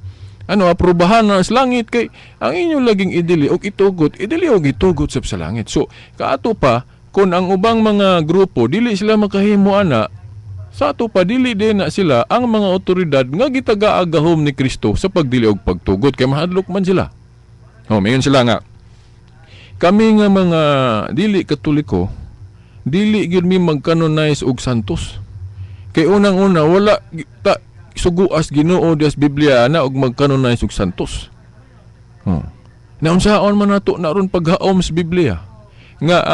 Ano, aprobahan na sa langit kay ang inyo laging idili og itugot, idili og itugot sa langit. So kaato pa kung ang ubang mga grupo dili sila makahimo ana, sa ato pa dili din na sila ang mga otoridad nga gitagaagahom ni Kristo sa pagdili og pagtugot kay mahadlok man sila. Oh, mayon sila nga kami nga mga dili Katoliko, dili gyud mi mag-canonize og santos. Kay unang-una, wala ta suguas Ginoo dias Biblia ana og mag-canonize og santos. Oh. Naunsaon man nato na ron paghaom sa Biblia nga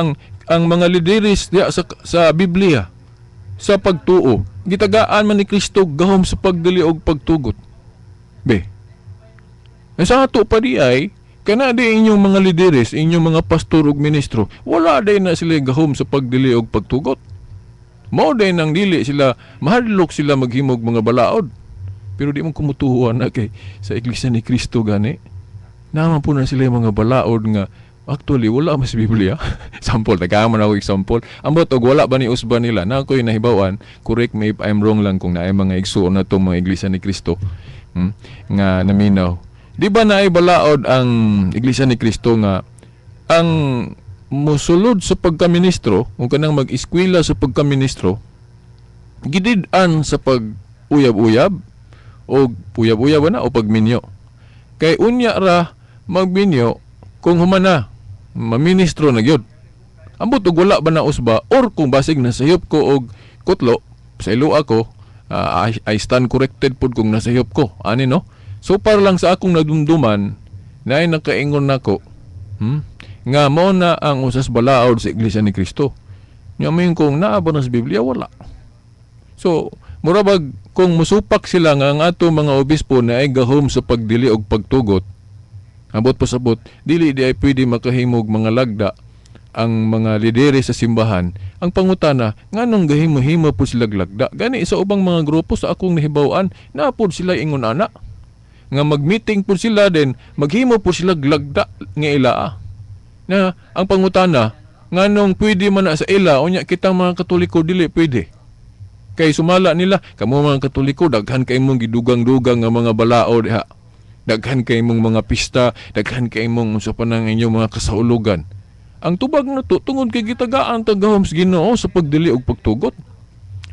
ang mga lideres diya sa Biblia sa pagtuo gitagaan man ni Kristo gahom sa pagdili og pagtugot. Be. Ang sa ato pa di ay kana di inyong mga lideres, inyong mga pastor ug ministro, wala day na sila gahom sa pagdili og pagtugot. Mao day nang dili sila mahadlok sila maghimog mga balaod. Pero di mo kumutuhuan na kay sa Iglesia ni Kristo gani. Naman po na sila yung mga balaod nga actually wala mas Biblia. Sample, tagaan man ako example. Ambot og wala ba ni usba nila na ako'y nahibawan, correct me if I'm wrong lang kung naay mga igsuon na itong mga Iglesia ni Kristo nga naminaw. Di ba naay balaod ang Iglesia ni Kristo nga ang musulod sa pagkaministro, kung kanang mag-eskwela sa pagkaministro, gidid-an sa pag uyab-uyab o uyab-uyab na o pagminyo. Kay unya ra magminyo kung humana maministro na gyud. Ambot og wala ba na usba or kung basig nasayop ko og kutlo sa ilo ako, I stand corrected pod kung nasayop ko. Ani no? So para lang sa akong nadumduman, naay nakaingon nako, nga mao na ang usas balaod sa Iglesia ni Kristo. Nya moingon kung naa ba na sa Biblia, wala. So mura bag kung musupak sila nga ang ato mga obispo na ay gahom sa pagdili og pagtugot, ambot pasabot dili di ay pwede makahimog mga lagda ang mga lidere sa simbahan. Ang pangutana, nganong gahimo-himo po sila lagda? Gani sa ubang mga grupo sa akong nahibaw-an, naa pod sila ingon ana nga mag-meeting po sila, din maghimo po sila lagda nga ilaa. Na ang pangutana, nganong pwede man na sa ila, unya kitang mga Katoliko dili pwede? Kay sumala nila, kamo mga Katoliko daghan kay mong gidugang-dugang nga mga balao diha, daghan kay mong mga pista, daghan kay mong unsa pa nang inyong mga kasaulugan. Ang tubag na to tungod kay gitagaan ta gahom sa Ginoo sa pagdili og pagtugot.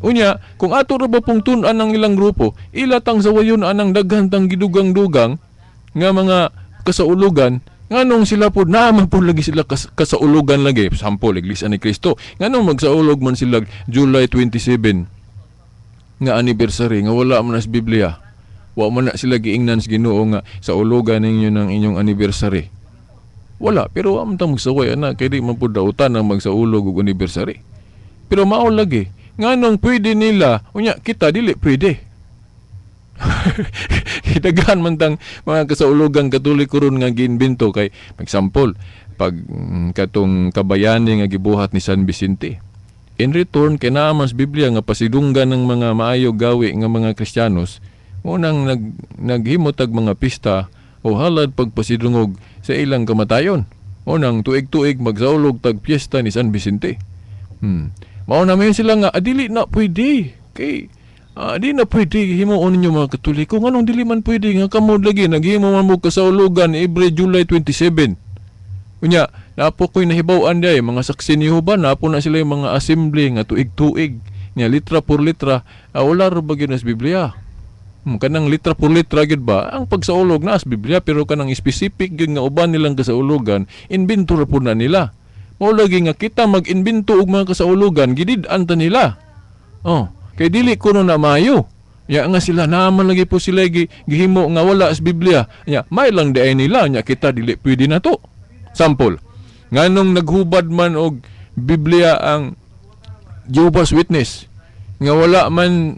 Unya, kung ato ra ba pong tun-an ang ilang grupo, ila tang sawayon anang daghan tang gidugang-dugang nga mga kasaulugan, nganong sila po naman po lagi sila kasaulugan lagi. Sample, Iglesia ni Kristo. Nganong magsaulog man sila July 27 nga anniversary nga wala man na sa Biblia. Wa man na sila giingnan sa Ginoo nga saulugan ninyo ng inyong anniversary. Wala, pero wa man ta magsaway ana kay di man pud dautan ang magsaulog og anniversary. Pero mao lagi, nganong pwede nila, unya kita dili pwede? Daghan man tang mga kasaulugang Katoliko ron nga giimbento. Kay example, pag katong kabayani nga gibuhat ni San Vicente. In return, kay naa man sa Biblia nga pasidunggan ng mga maayo gawi nga mga Kristiyanos, unang naghimo tag mga pista o halad pagpasidungog sa ilang kamatayon. Unang tuig-tuig magsaulog tag piyesta ni San Vicente. Mao na mayon sila nga dili na pwede. Kay di na pwede himuon ninyo mga Katoliko. Nganong dili man pwede nga kamo lagi naghimo man mo kasaulugan every July 27? Unya, napo ko'y nahibaw-an diay mga saksi ni Jehovah, napo na sila yung mga assembly nga tuig-tuig. Nya litra por litra, wala ra ba gyud sa Biblia. Kanang litra por litra gyud ba ang pagsaulog na sa Biblia, pero kanang specific gyud nga uban nilang kasaulugan, invento ra pud na nila. Mao lagi nga kita mag-invento og mga kasaulugan, gidid-an ta nila. Oh, kay dili kuno na maayo. Ya nga sila naman lagi po sila gihimo nga wala sa Biblia. Ya, may lang di nila nya kita dili pwede na to. Sample, nganong naghubad man og Biblia ang Jehovah's Witness nga wala man,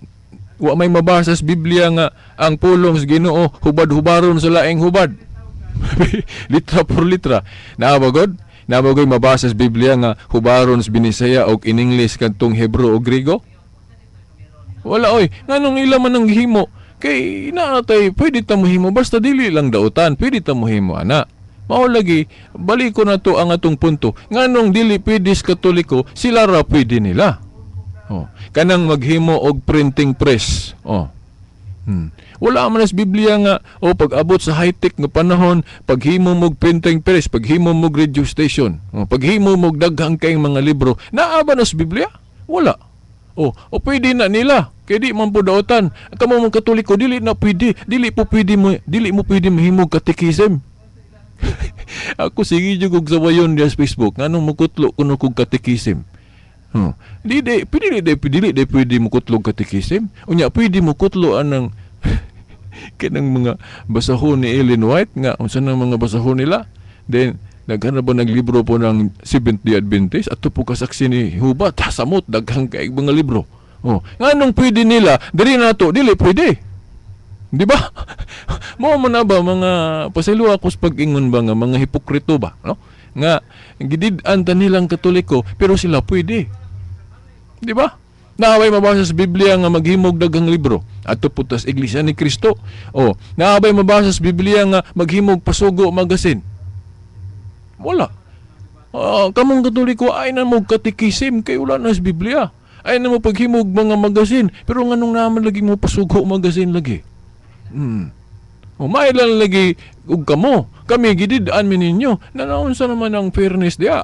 wa may mabasa sa Biblia nga ang pulong sa Ginoo hubad-hubaron sa laing hubad. Litra por litra. Naa ba god? Naa ba goy mabasa sa Biblia nga hubaron sa Binisaya og in English kadtong Hebrew o Griego? Wala oy. Nganong ila man ang gihimo? Kay naatay pwede ta mohimo basta dili lang dautan, pwede ta mohimo ana. Mao lagi balik ko na to ang atong punto. Nganong dili pwede sa Katoliko, sila ra pwede nila. Oh, kanang maghimo og printing press. Oh. Wala man sa Biblia nga oh pag-abot sa high-tech nga panahon, paghimo mog printing press, paghimo mog radio station, oh, paghimo mog daghang kayong mga libro, naa ba na sa Biblia? Wala. Oh, o pwede na nila. Kay di man po dautan. Kamo mga Katoliko dili na pwede, dili po pwede mo, dili mo pwede mahimo catechism. Ako sige jud og sawayon diya sa Facebook nganong mukutlo kuno kog catechism. Di di pwede di dili di pwede mukutlo catechism. Unya pwede mukutlo anang kanang mga basahon ni Ellen White nga unsa nang mga basahon nila. Then daghan na ba naglibro po ng Seventh Day Adventist ato po kasaksi ni Huba tasamot daghang kay mga libro. Oh, nganong pwede nila diri nato dili pwede. Di ba? Mao man na ba mga pasaylo ako sa pag-ingon ba nga mga hipokrito ba, no? Nga gidid-an ta nilang Katoliko pero sila pwede. Di ba? Naabay mabasa sa Biblia nga maghimog daghang libro adto po tas Iglesia ni Kristo. O, naabay mabasa sa Biblia nga maghimog Pasugo Magazine. Wala. Kamong Katoliko ay na mo katekisim kay wala na sa Biblia. Ay na mo paghimog mga magazine pero nganong naman lagi mo Pasugo Magazine lagi. O mailan lagi ug kamo. Kami gidid-an mi ninyo. Nanaunsa naman ang fairness diha?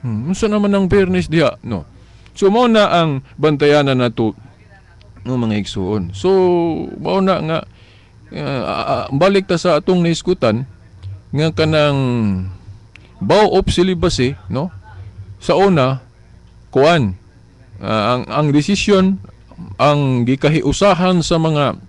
Unsa naman ang fairness diha, no? So mao na ang bantayanan nato ng mga igsuon. So mao na nga balik ta sa atong nahisgutan nga kanang vow of celibacy, no? Sa una kuan ang desisyon ang gikahiusahan sa mga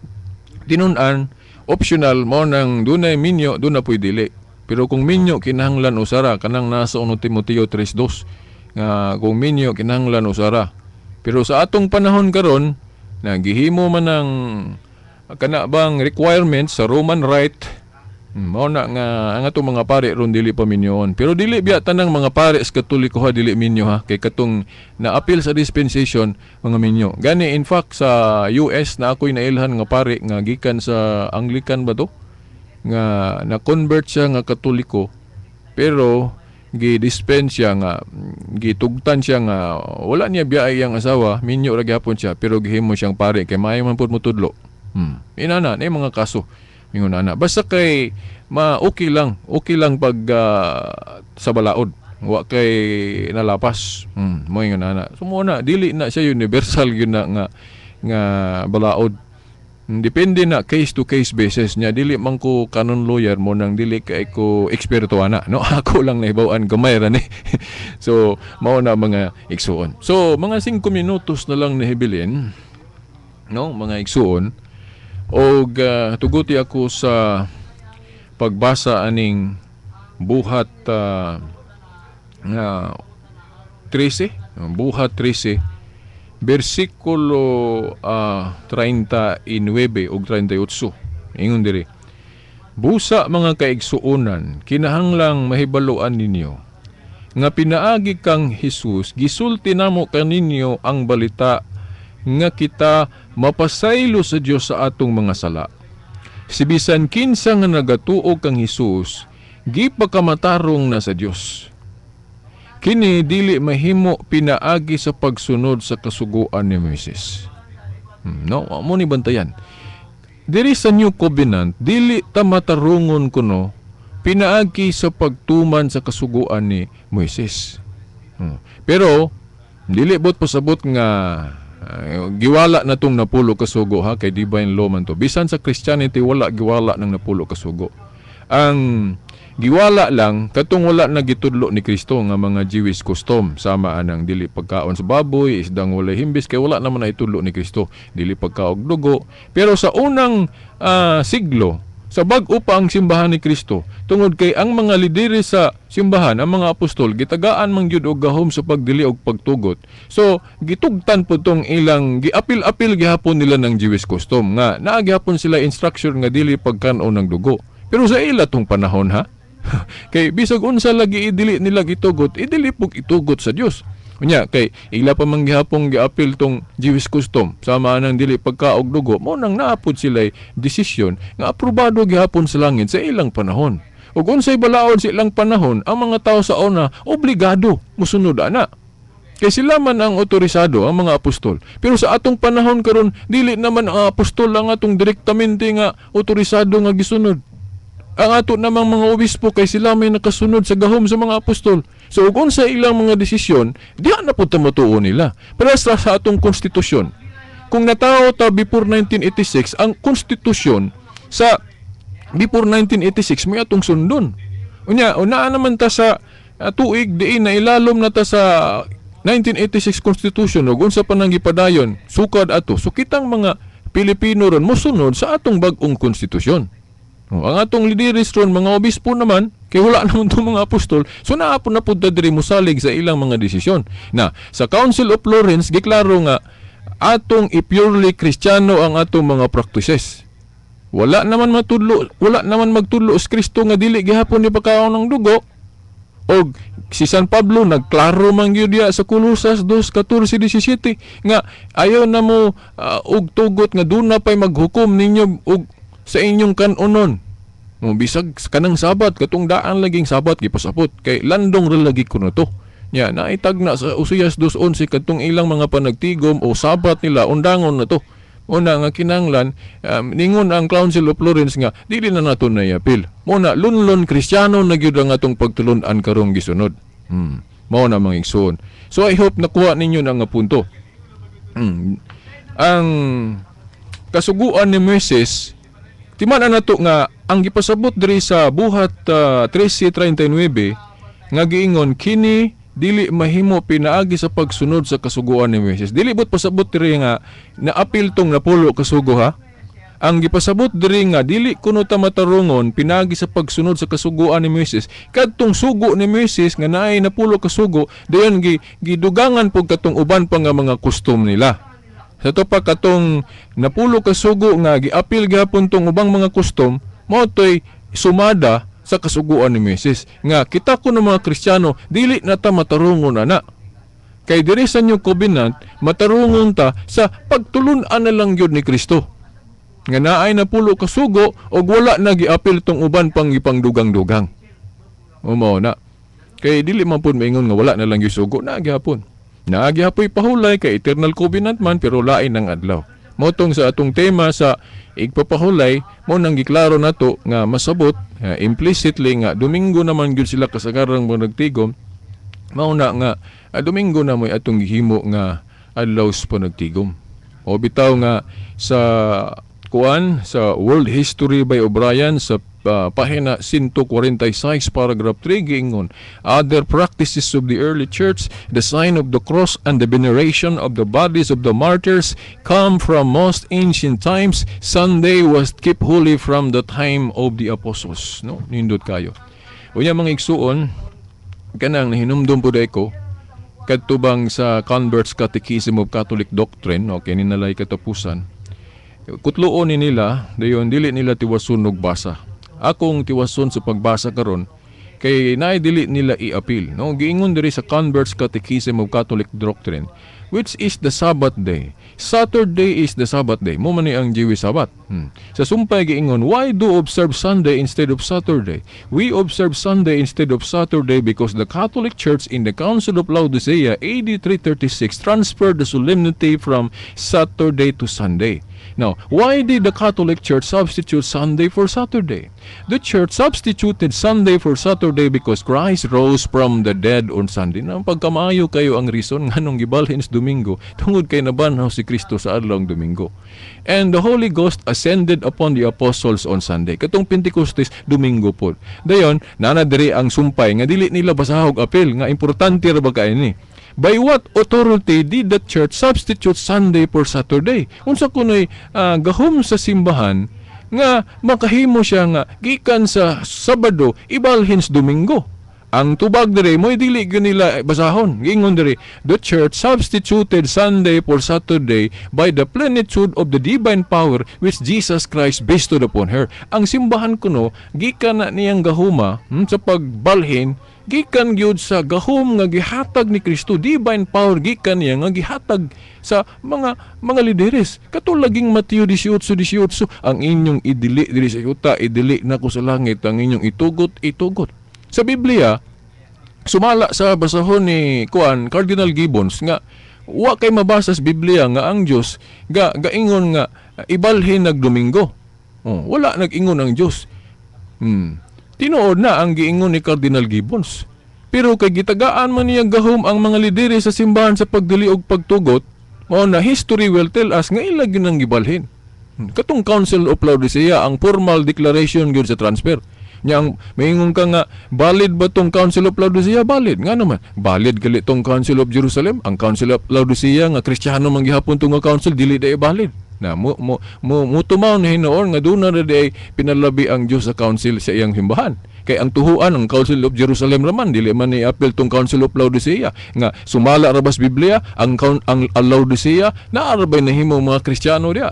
tinun-an optional mo nang dunay minyo duna po'y dili. Pero kung minyo kinahanglan usara kanang nasa 1 Timoteo 3:2 nga kung minyo kinahanglan usara. Pero sa atong panahon karon na gihimo man ang kana bang requirements sa Roman Rite, mao na nga ang atong mga pare ron dili pa minyoon. Pero dili biya tanang mga pare sa Katoliko ha dili minyo ha kay katong naapil sa dispensation mga minyo. Gani in fact sa US na ako'y nailhan nga pare nga gikan sa Anglican ba to? Nga na-convert siya nga Katoliko pero gi-dispense siya nga gitugtan siya nga wala niya biya iyang asawa, minyo ra gyapon siya pero gihimo siyang pare kay maayo man pud motudlo. Inana na mga kaso. Mingon ana. Basta kay ma okay lang pag sa balaod. Wa kay nalapas. Mo ingon ana. So mo na dili na siya universal gyud na nga nga balaod. Depende na case to case basis niya. Dili man ko canon lawyer mo nang dili kay ko eksperto ana, no? Ako lang nahibaw-an gamay ra ni. So mao na mga igsuon. So mga 5 minutos na lang nahibilin, no, mga igsuon. Og tuguti ako sa pagbasa aning buhat nga 13, buhat 13 bersikulo 39 ug 38. Ingon diri. Busa mga kaigsuonan, kinahanglang mahibaluan ninyo nga pinaagi kang Hesus gisulti namo kaninyo ang balita nga kita mapasaylo sa Dios sa atong mga sala. Si bisan kinsa nga nagatuo kang Hesus, gipakamatarong na sa Dios. Kini dili mahimo pinaagi sa pagsunod sa kasuguan ni Moises. No, mo ni bantayan. Diri sa New Covenant, dili ta matarungon kuno pinaagi sa pagtuman sa kasuguan ni Moises. Pero dili bot pasabot nga Giwala na tong 10 kasugo ha, kay divine law man to. Bisan sa Christianity, wala giwala ng 10 kasugo. Ang giwala lang katong wala na gitudlo ni Kristo nga mga Jewish custom, sama anang dili pagkaon sa baboy, isdang walay himbis, kay wala naman na itudlo ni Kristo, dili pagkaog dugo. Pero sa unang siglo, sa bag-o pa ang simbahan ni Kristo, tungod kay ang mga lideres sa simbahan, ang mga apostol, gitagaan man gyud og gahom sa pagdili og pagtugot. So gitugtan po tong ilang giapil-apil gihapon nila ng Jewish custom nga naa gihapon sila instruction nga dili pagkan-on ng dugo. Pero sa ila tong panahon ha, kay bisag unsa lagi idili nila gitugot, idili pug itugot sa Dios. Unya kay ila pa man gihapong giapil tong Jewish custom sama nang dili pagkaog dugo, mo nang naapod sila desisyon nga aprobado gihapon sa langit sa ilang panahon. Ug unsay balaod sa ilang panahon, ang mga tao sa una obligado musunod ana. Kay sila man ang otorisado, ang mga apostol. Pero sa atong panahon karon, dili naman ang apostol ang atong direktamente nga otorisado nga gisunod. Ang ato namang mga obispo, kay sila may nakasunod sa gahom sa mga apostol. So ug unsa ilang mga desisyon, diha na pud ta motuo nila. Pero sa atong konstitusyon, kung natawo ta before 1986, ang konstitusyon sa before 1986 may atong sundon. Unya, unaan naman ta sa tuig diin na ilalom na ta sa 1986 Constitution ug unsa pa nang gipadayon sukad ato. So kitang mga Pilipino ron mosunod sa atong bag-ong konstitusyon. O, ang atong lideres ron, mga obispo naman, kay wala naman itong mga apostol, so naapon na pud ta diri mosalig sa ilang mga desisyon. Na, sa Council of Florence, giklaro nga, atong i-purely Kristiyano ang atong mga practices. Wala naman matudlo, wala naman magtudlo sa Kristo nga dili gihapon ni pagkaon ng dugo. Og si San Pablo nagklaro man gyud diya sa Colosas 2:14-17 nga ayaw na mo og tugot nga duna pay maghukom ninyo og sa inyong kanunon. No, bisag kanang Sabat, katong daan laging Sabat gipasapot kay landong ra lagi kuno to. Nya naitag na sa Oseas 2:11 katong ilang mga panagtigom o Sabat nila undangon na to. Una nga kinanglan ningon ang Council of Florence nga dili na nato na iapil. Muna lunlon Kristiyano na gyud ang atong pagtulun-an karong gisunod. Mao na, mga igsoon. So I hope nakuha ninyo na nga punto. Ang kasuguan ni Moises, timan na nato nga ang gipasabot diri sa Buhat 13:39 nga giingon kini dili mahimo pinaagi sa pagsunod sa kasuguan ni Moises. Dili bot pasabot diri nga naapil tong 10 kasugo ha. Ang gipasabot diri nga dili kuno ta matarungon pinaagi sa pagsunod sa kasuguan ni Moises. Kadtong sugo ni Moises nga naay 10 kasugo, dayon gidugangan pug katong uban pa nga mga custom nila. Sa to pa katong 10 kasugo nga giapil gihapon tong ubang mga custom, mao toy sumada sa kasuguan ni Moises nga kita kuno mga Kristiyano dili na ta matarungon ana. Kay diri sa New Covenant, matarungon ta sa pagtulun-an na lang gyud ni Kristo nga naay 10 kasugo og wala na giapil tong uban pang gipangdugang-dugang. O mao na. Kay dili man pud maingon nga wala na lang gyud sugo, naa gihapon. Naa gihapoy pahulay kay eternal covenant man, pero lain ang adlaw. Mao tong sa atong tema sa igpapahulay, mo nang giklaro nato nga masabot implicitly nga Domingo naman gyud sila kasagarang mga nagtigom. Mao na nga Domingo na mo'y atong gihimo nga adlaw sa panagtigom. O bitaw nga sa kuan sa World History by O'Brien sa pahina 146 paragraph 3, giingon, "Other practices of the early church, the sign of the cross and the veneration of the bodies of the martyrs, come from most ancient times. Sunday was kept holy from the time of the apostles," no? Nindot kayo. Unya, mga igsuon, kanang nahinumdum po ko kadto bang sa Converts Catechism of Catholic Doctrine, okay, ni nalay katapusan. Kutluon ni nila, dayon dili nila tiwason og basa. Akong tiwason sa pagbasa karon kay naay dili nila i-appeal, no? Giingon diri sa Converts Catechism of Catholic Doctrine, "Which is the Sabbath day?" Saturday is the Sabbath day. Mo man ni ang Jewish Sabbath. Sa sumpay giingon, "Why do observe Sunday instead of Saturday?" "We observe Sunday instead of Saturday because the Catholic Church in the Council of Laodicea AD 336 transferred the solemnity from Saturday to Sunday." Now, why did the Catholic Church substitute Sunday for Saturday? The Church substituted Sunday for Saturday because Christ rose from the dead on Sunday. Na pagkamaayo kayo ang reason nganong gibalhin sa Domingo tungod kay nabanhaw si Kristo sa adlawng Domingo. And the Holy Ghost ascended upon the apostles on Sunday. Katong Pentecostes, Domingo po. Dayon, nana diri ang sumpay nga dili nila basahog apil nga importante ra ba kay ni. By what authority did the church substitute Sunday for Saturday? Unsa kunoy gahom sa simbahan nga makahimo siya nga gikan sa Sabado ibalhin sa Domingo? Ang tubag dire mo'y dili gyud nila basahon. Giingon dire, the church substituted Sunday for Saturday by the plenitude of the divine power which Jesus Christ bestowed upon her. Ang simbahan kuno gikan na niyang gahuma sa pagbalhin gikan gyud sa gahom nga gihatag ni Kristo, divine power gikan niya nga gihatag sa mga lideres. Katulaging Mateo 18:18, ang inyong idili diri sa yuta, idili nako sa langit, ang inyong itugot, itugot. Sa Biblia, sumala sa basahon ni kuan Cardinal Gibbons nga wa kay mabasa sa Biblia nga ang Dios ga gaingon nga ibalhin nag Domingo. Oh, wala nag-ingon ang Dios. Tinuod na ang giingon ni Cardinal Gibbons. Pero kay gitagaan man niya gahom ang mga lidere sa simbahan sa pagdili og pagtugot, mao na history will tell us nga ila gyud ang gibalhin. Katong Council of Laodicea ang formal declaration gyud sa transfer. Nya ang maingon ka nga valid ba tong Council of Laodicea? Valid. Nga naman, valid gali tong Council of Jerusalem. Ang Council of Laodicea nga Kristiyano man gihapon tong nga council dili day valid. Na mo mo mo mutumaw na hinuon nga doon na day pinalabi ang Dios sa council sa iyang simbahan. Kay ang tuhuan ang Council of Jerusalem raman dili man ni appeal tong Council of Laodicea nga sumala ra bas Biblia ang Laodicea naa ra bay nahimo mga Kristiyano diya.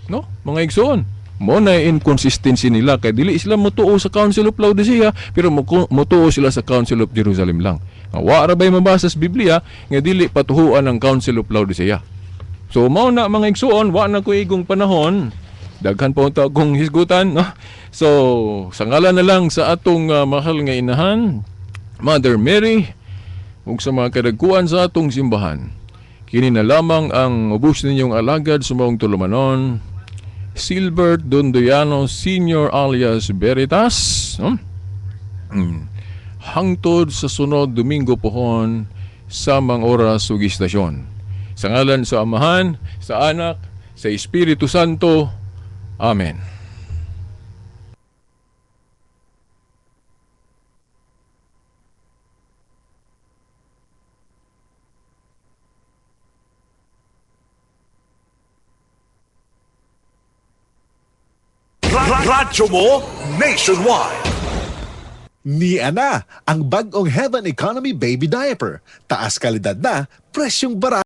No? Mga igsoon. Mo na inconsistency nila kay dili sila motuo sa Council of Laodicea pero motuo sila sa Council of Jerusalem lang. Wa ra bay mabasa sa Biblia nga dili patuhuan ang Council of Laodicea. So mao na mga igsuon, wa na ko igong panahon. Daghan pa unta akong hisgutan, no? So sa ngalan na lang sa atong mahal nga inahan, Mother Mary, ug sa mga kadagkuan sa atong simbahan. Kini na lamang ang ubos ninyong alagad sa maong tulumanon, Silbert Dondoyano Senior alias Veritas, no? Hangtod sa sunod Domingo pohon samang oras ug istasyon. Sa ngalan sa Amahan, sa Anak, sa Espiritu Santo. Amen. Radyo mo nationwide. Nia na ang bagong Heaven Economy Baby Diaper. Taas kalidad na, presyong barato.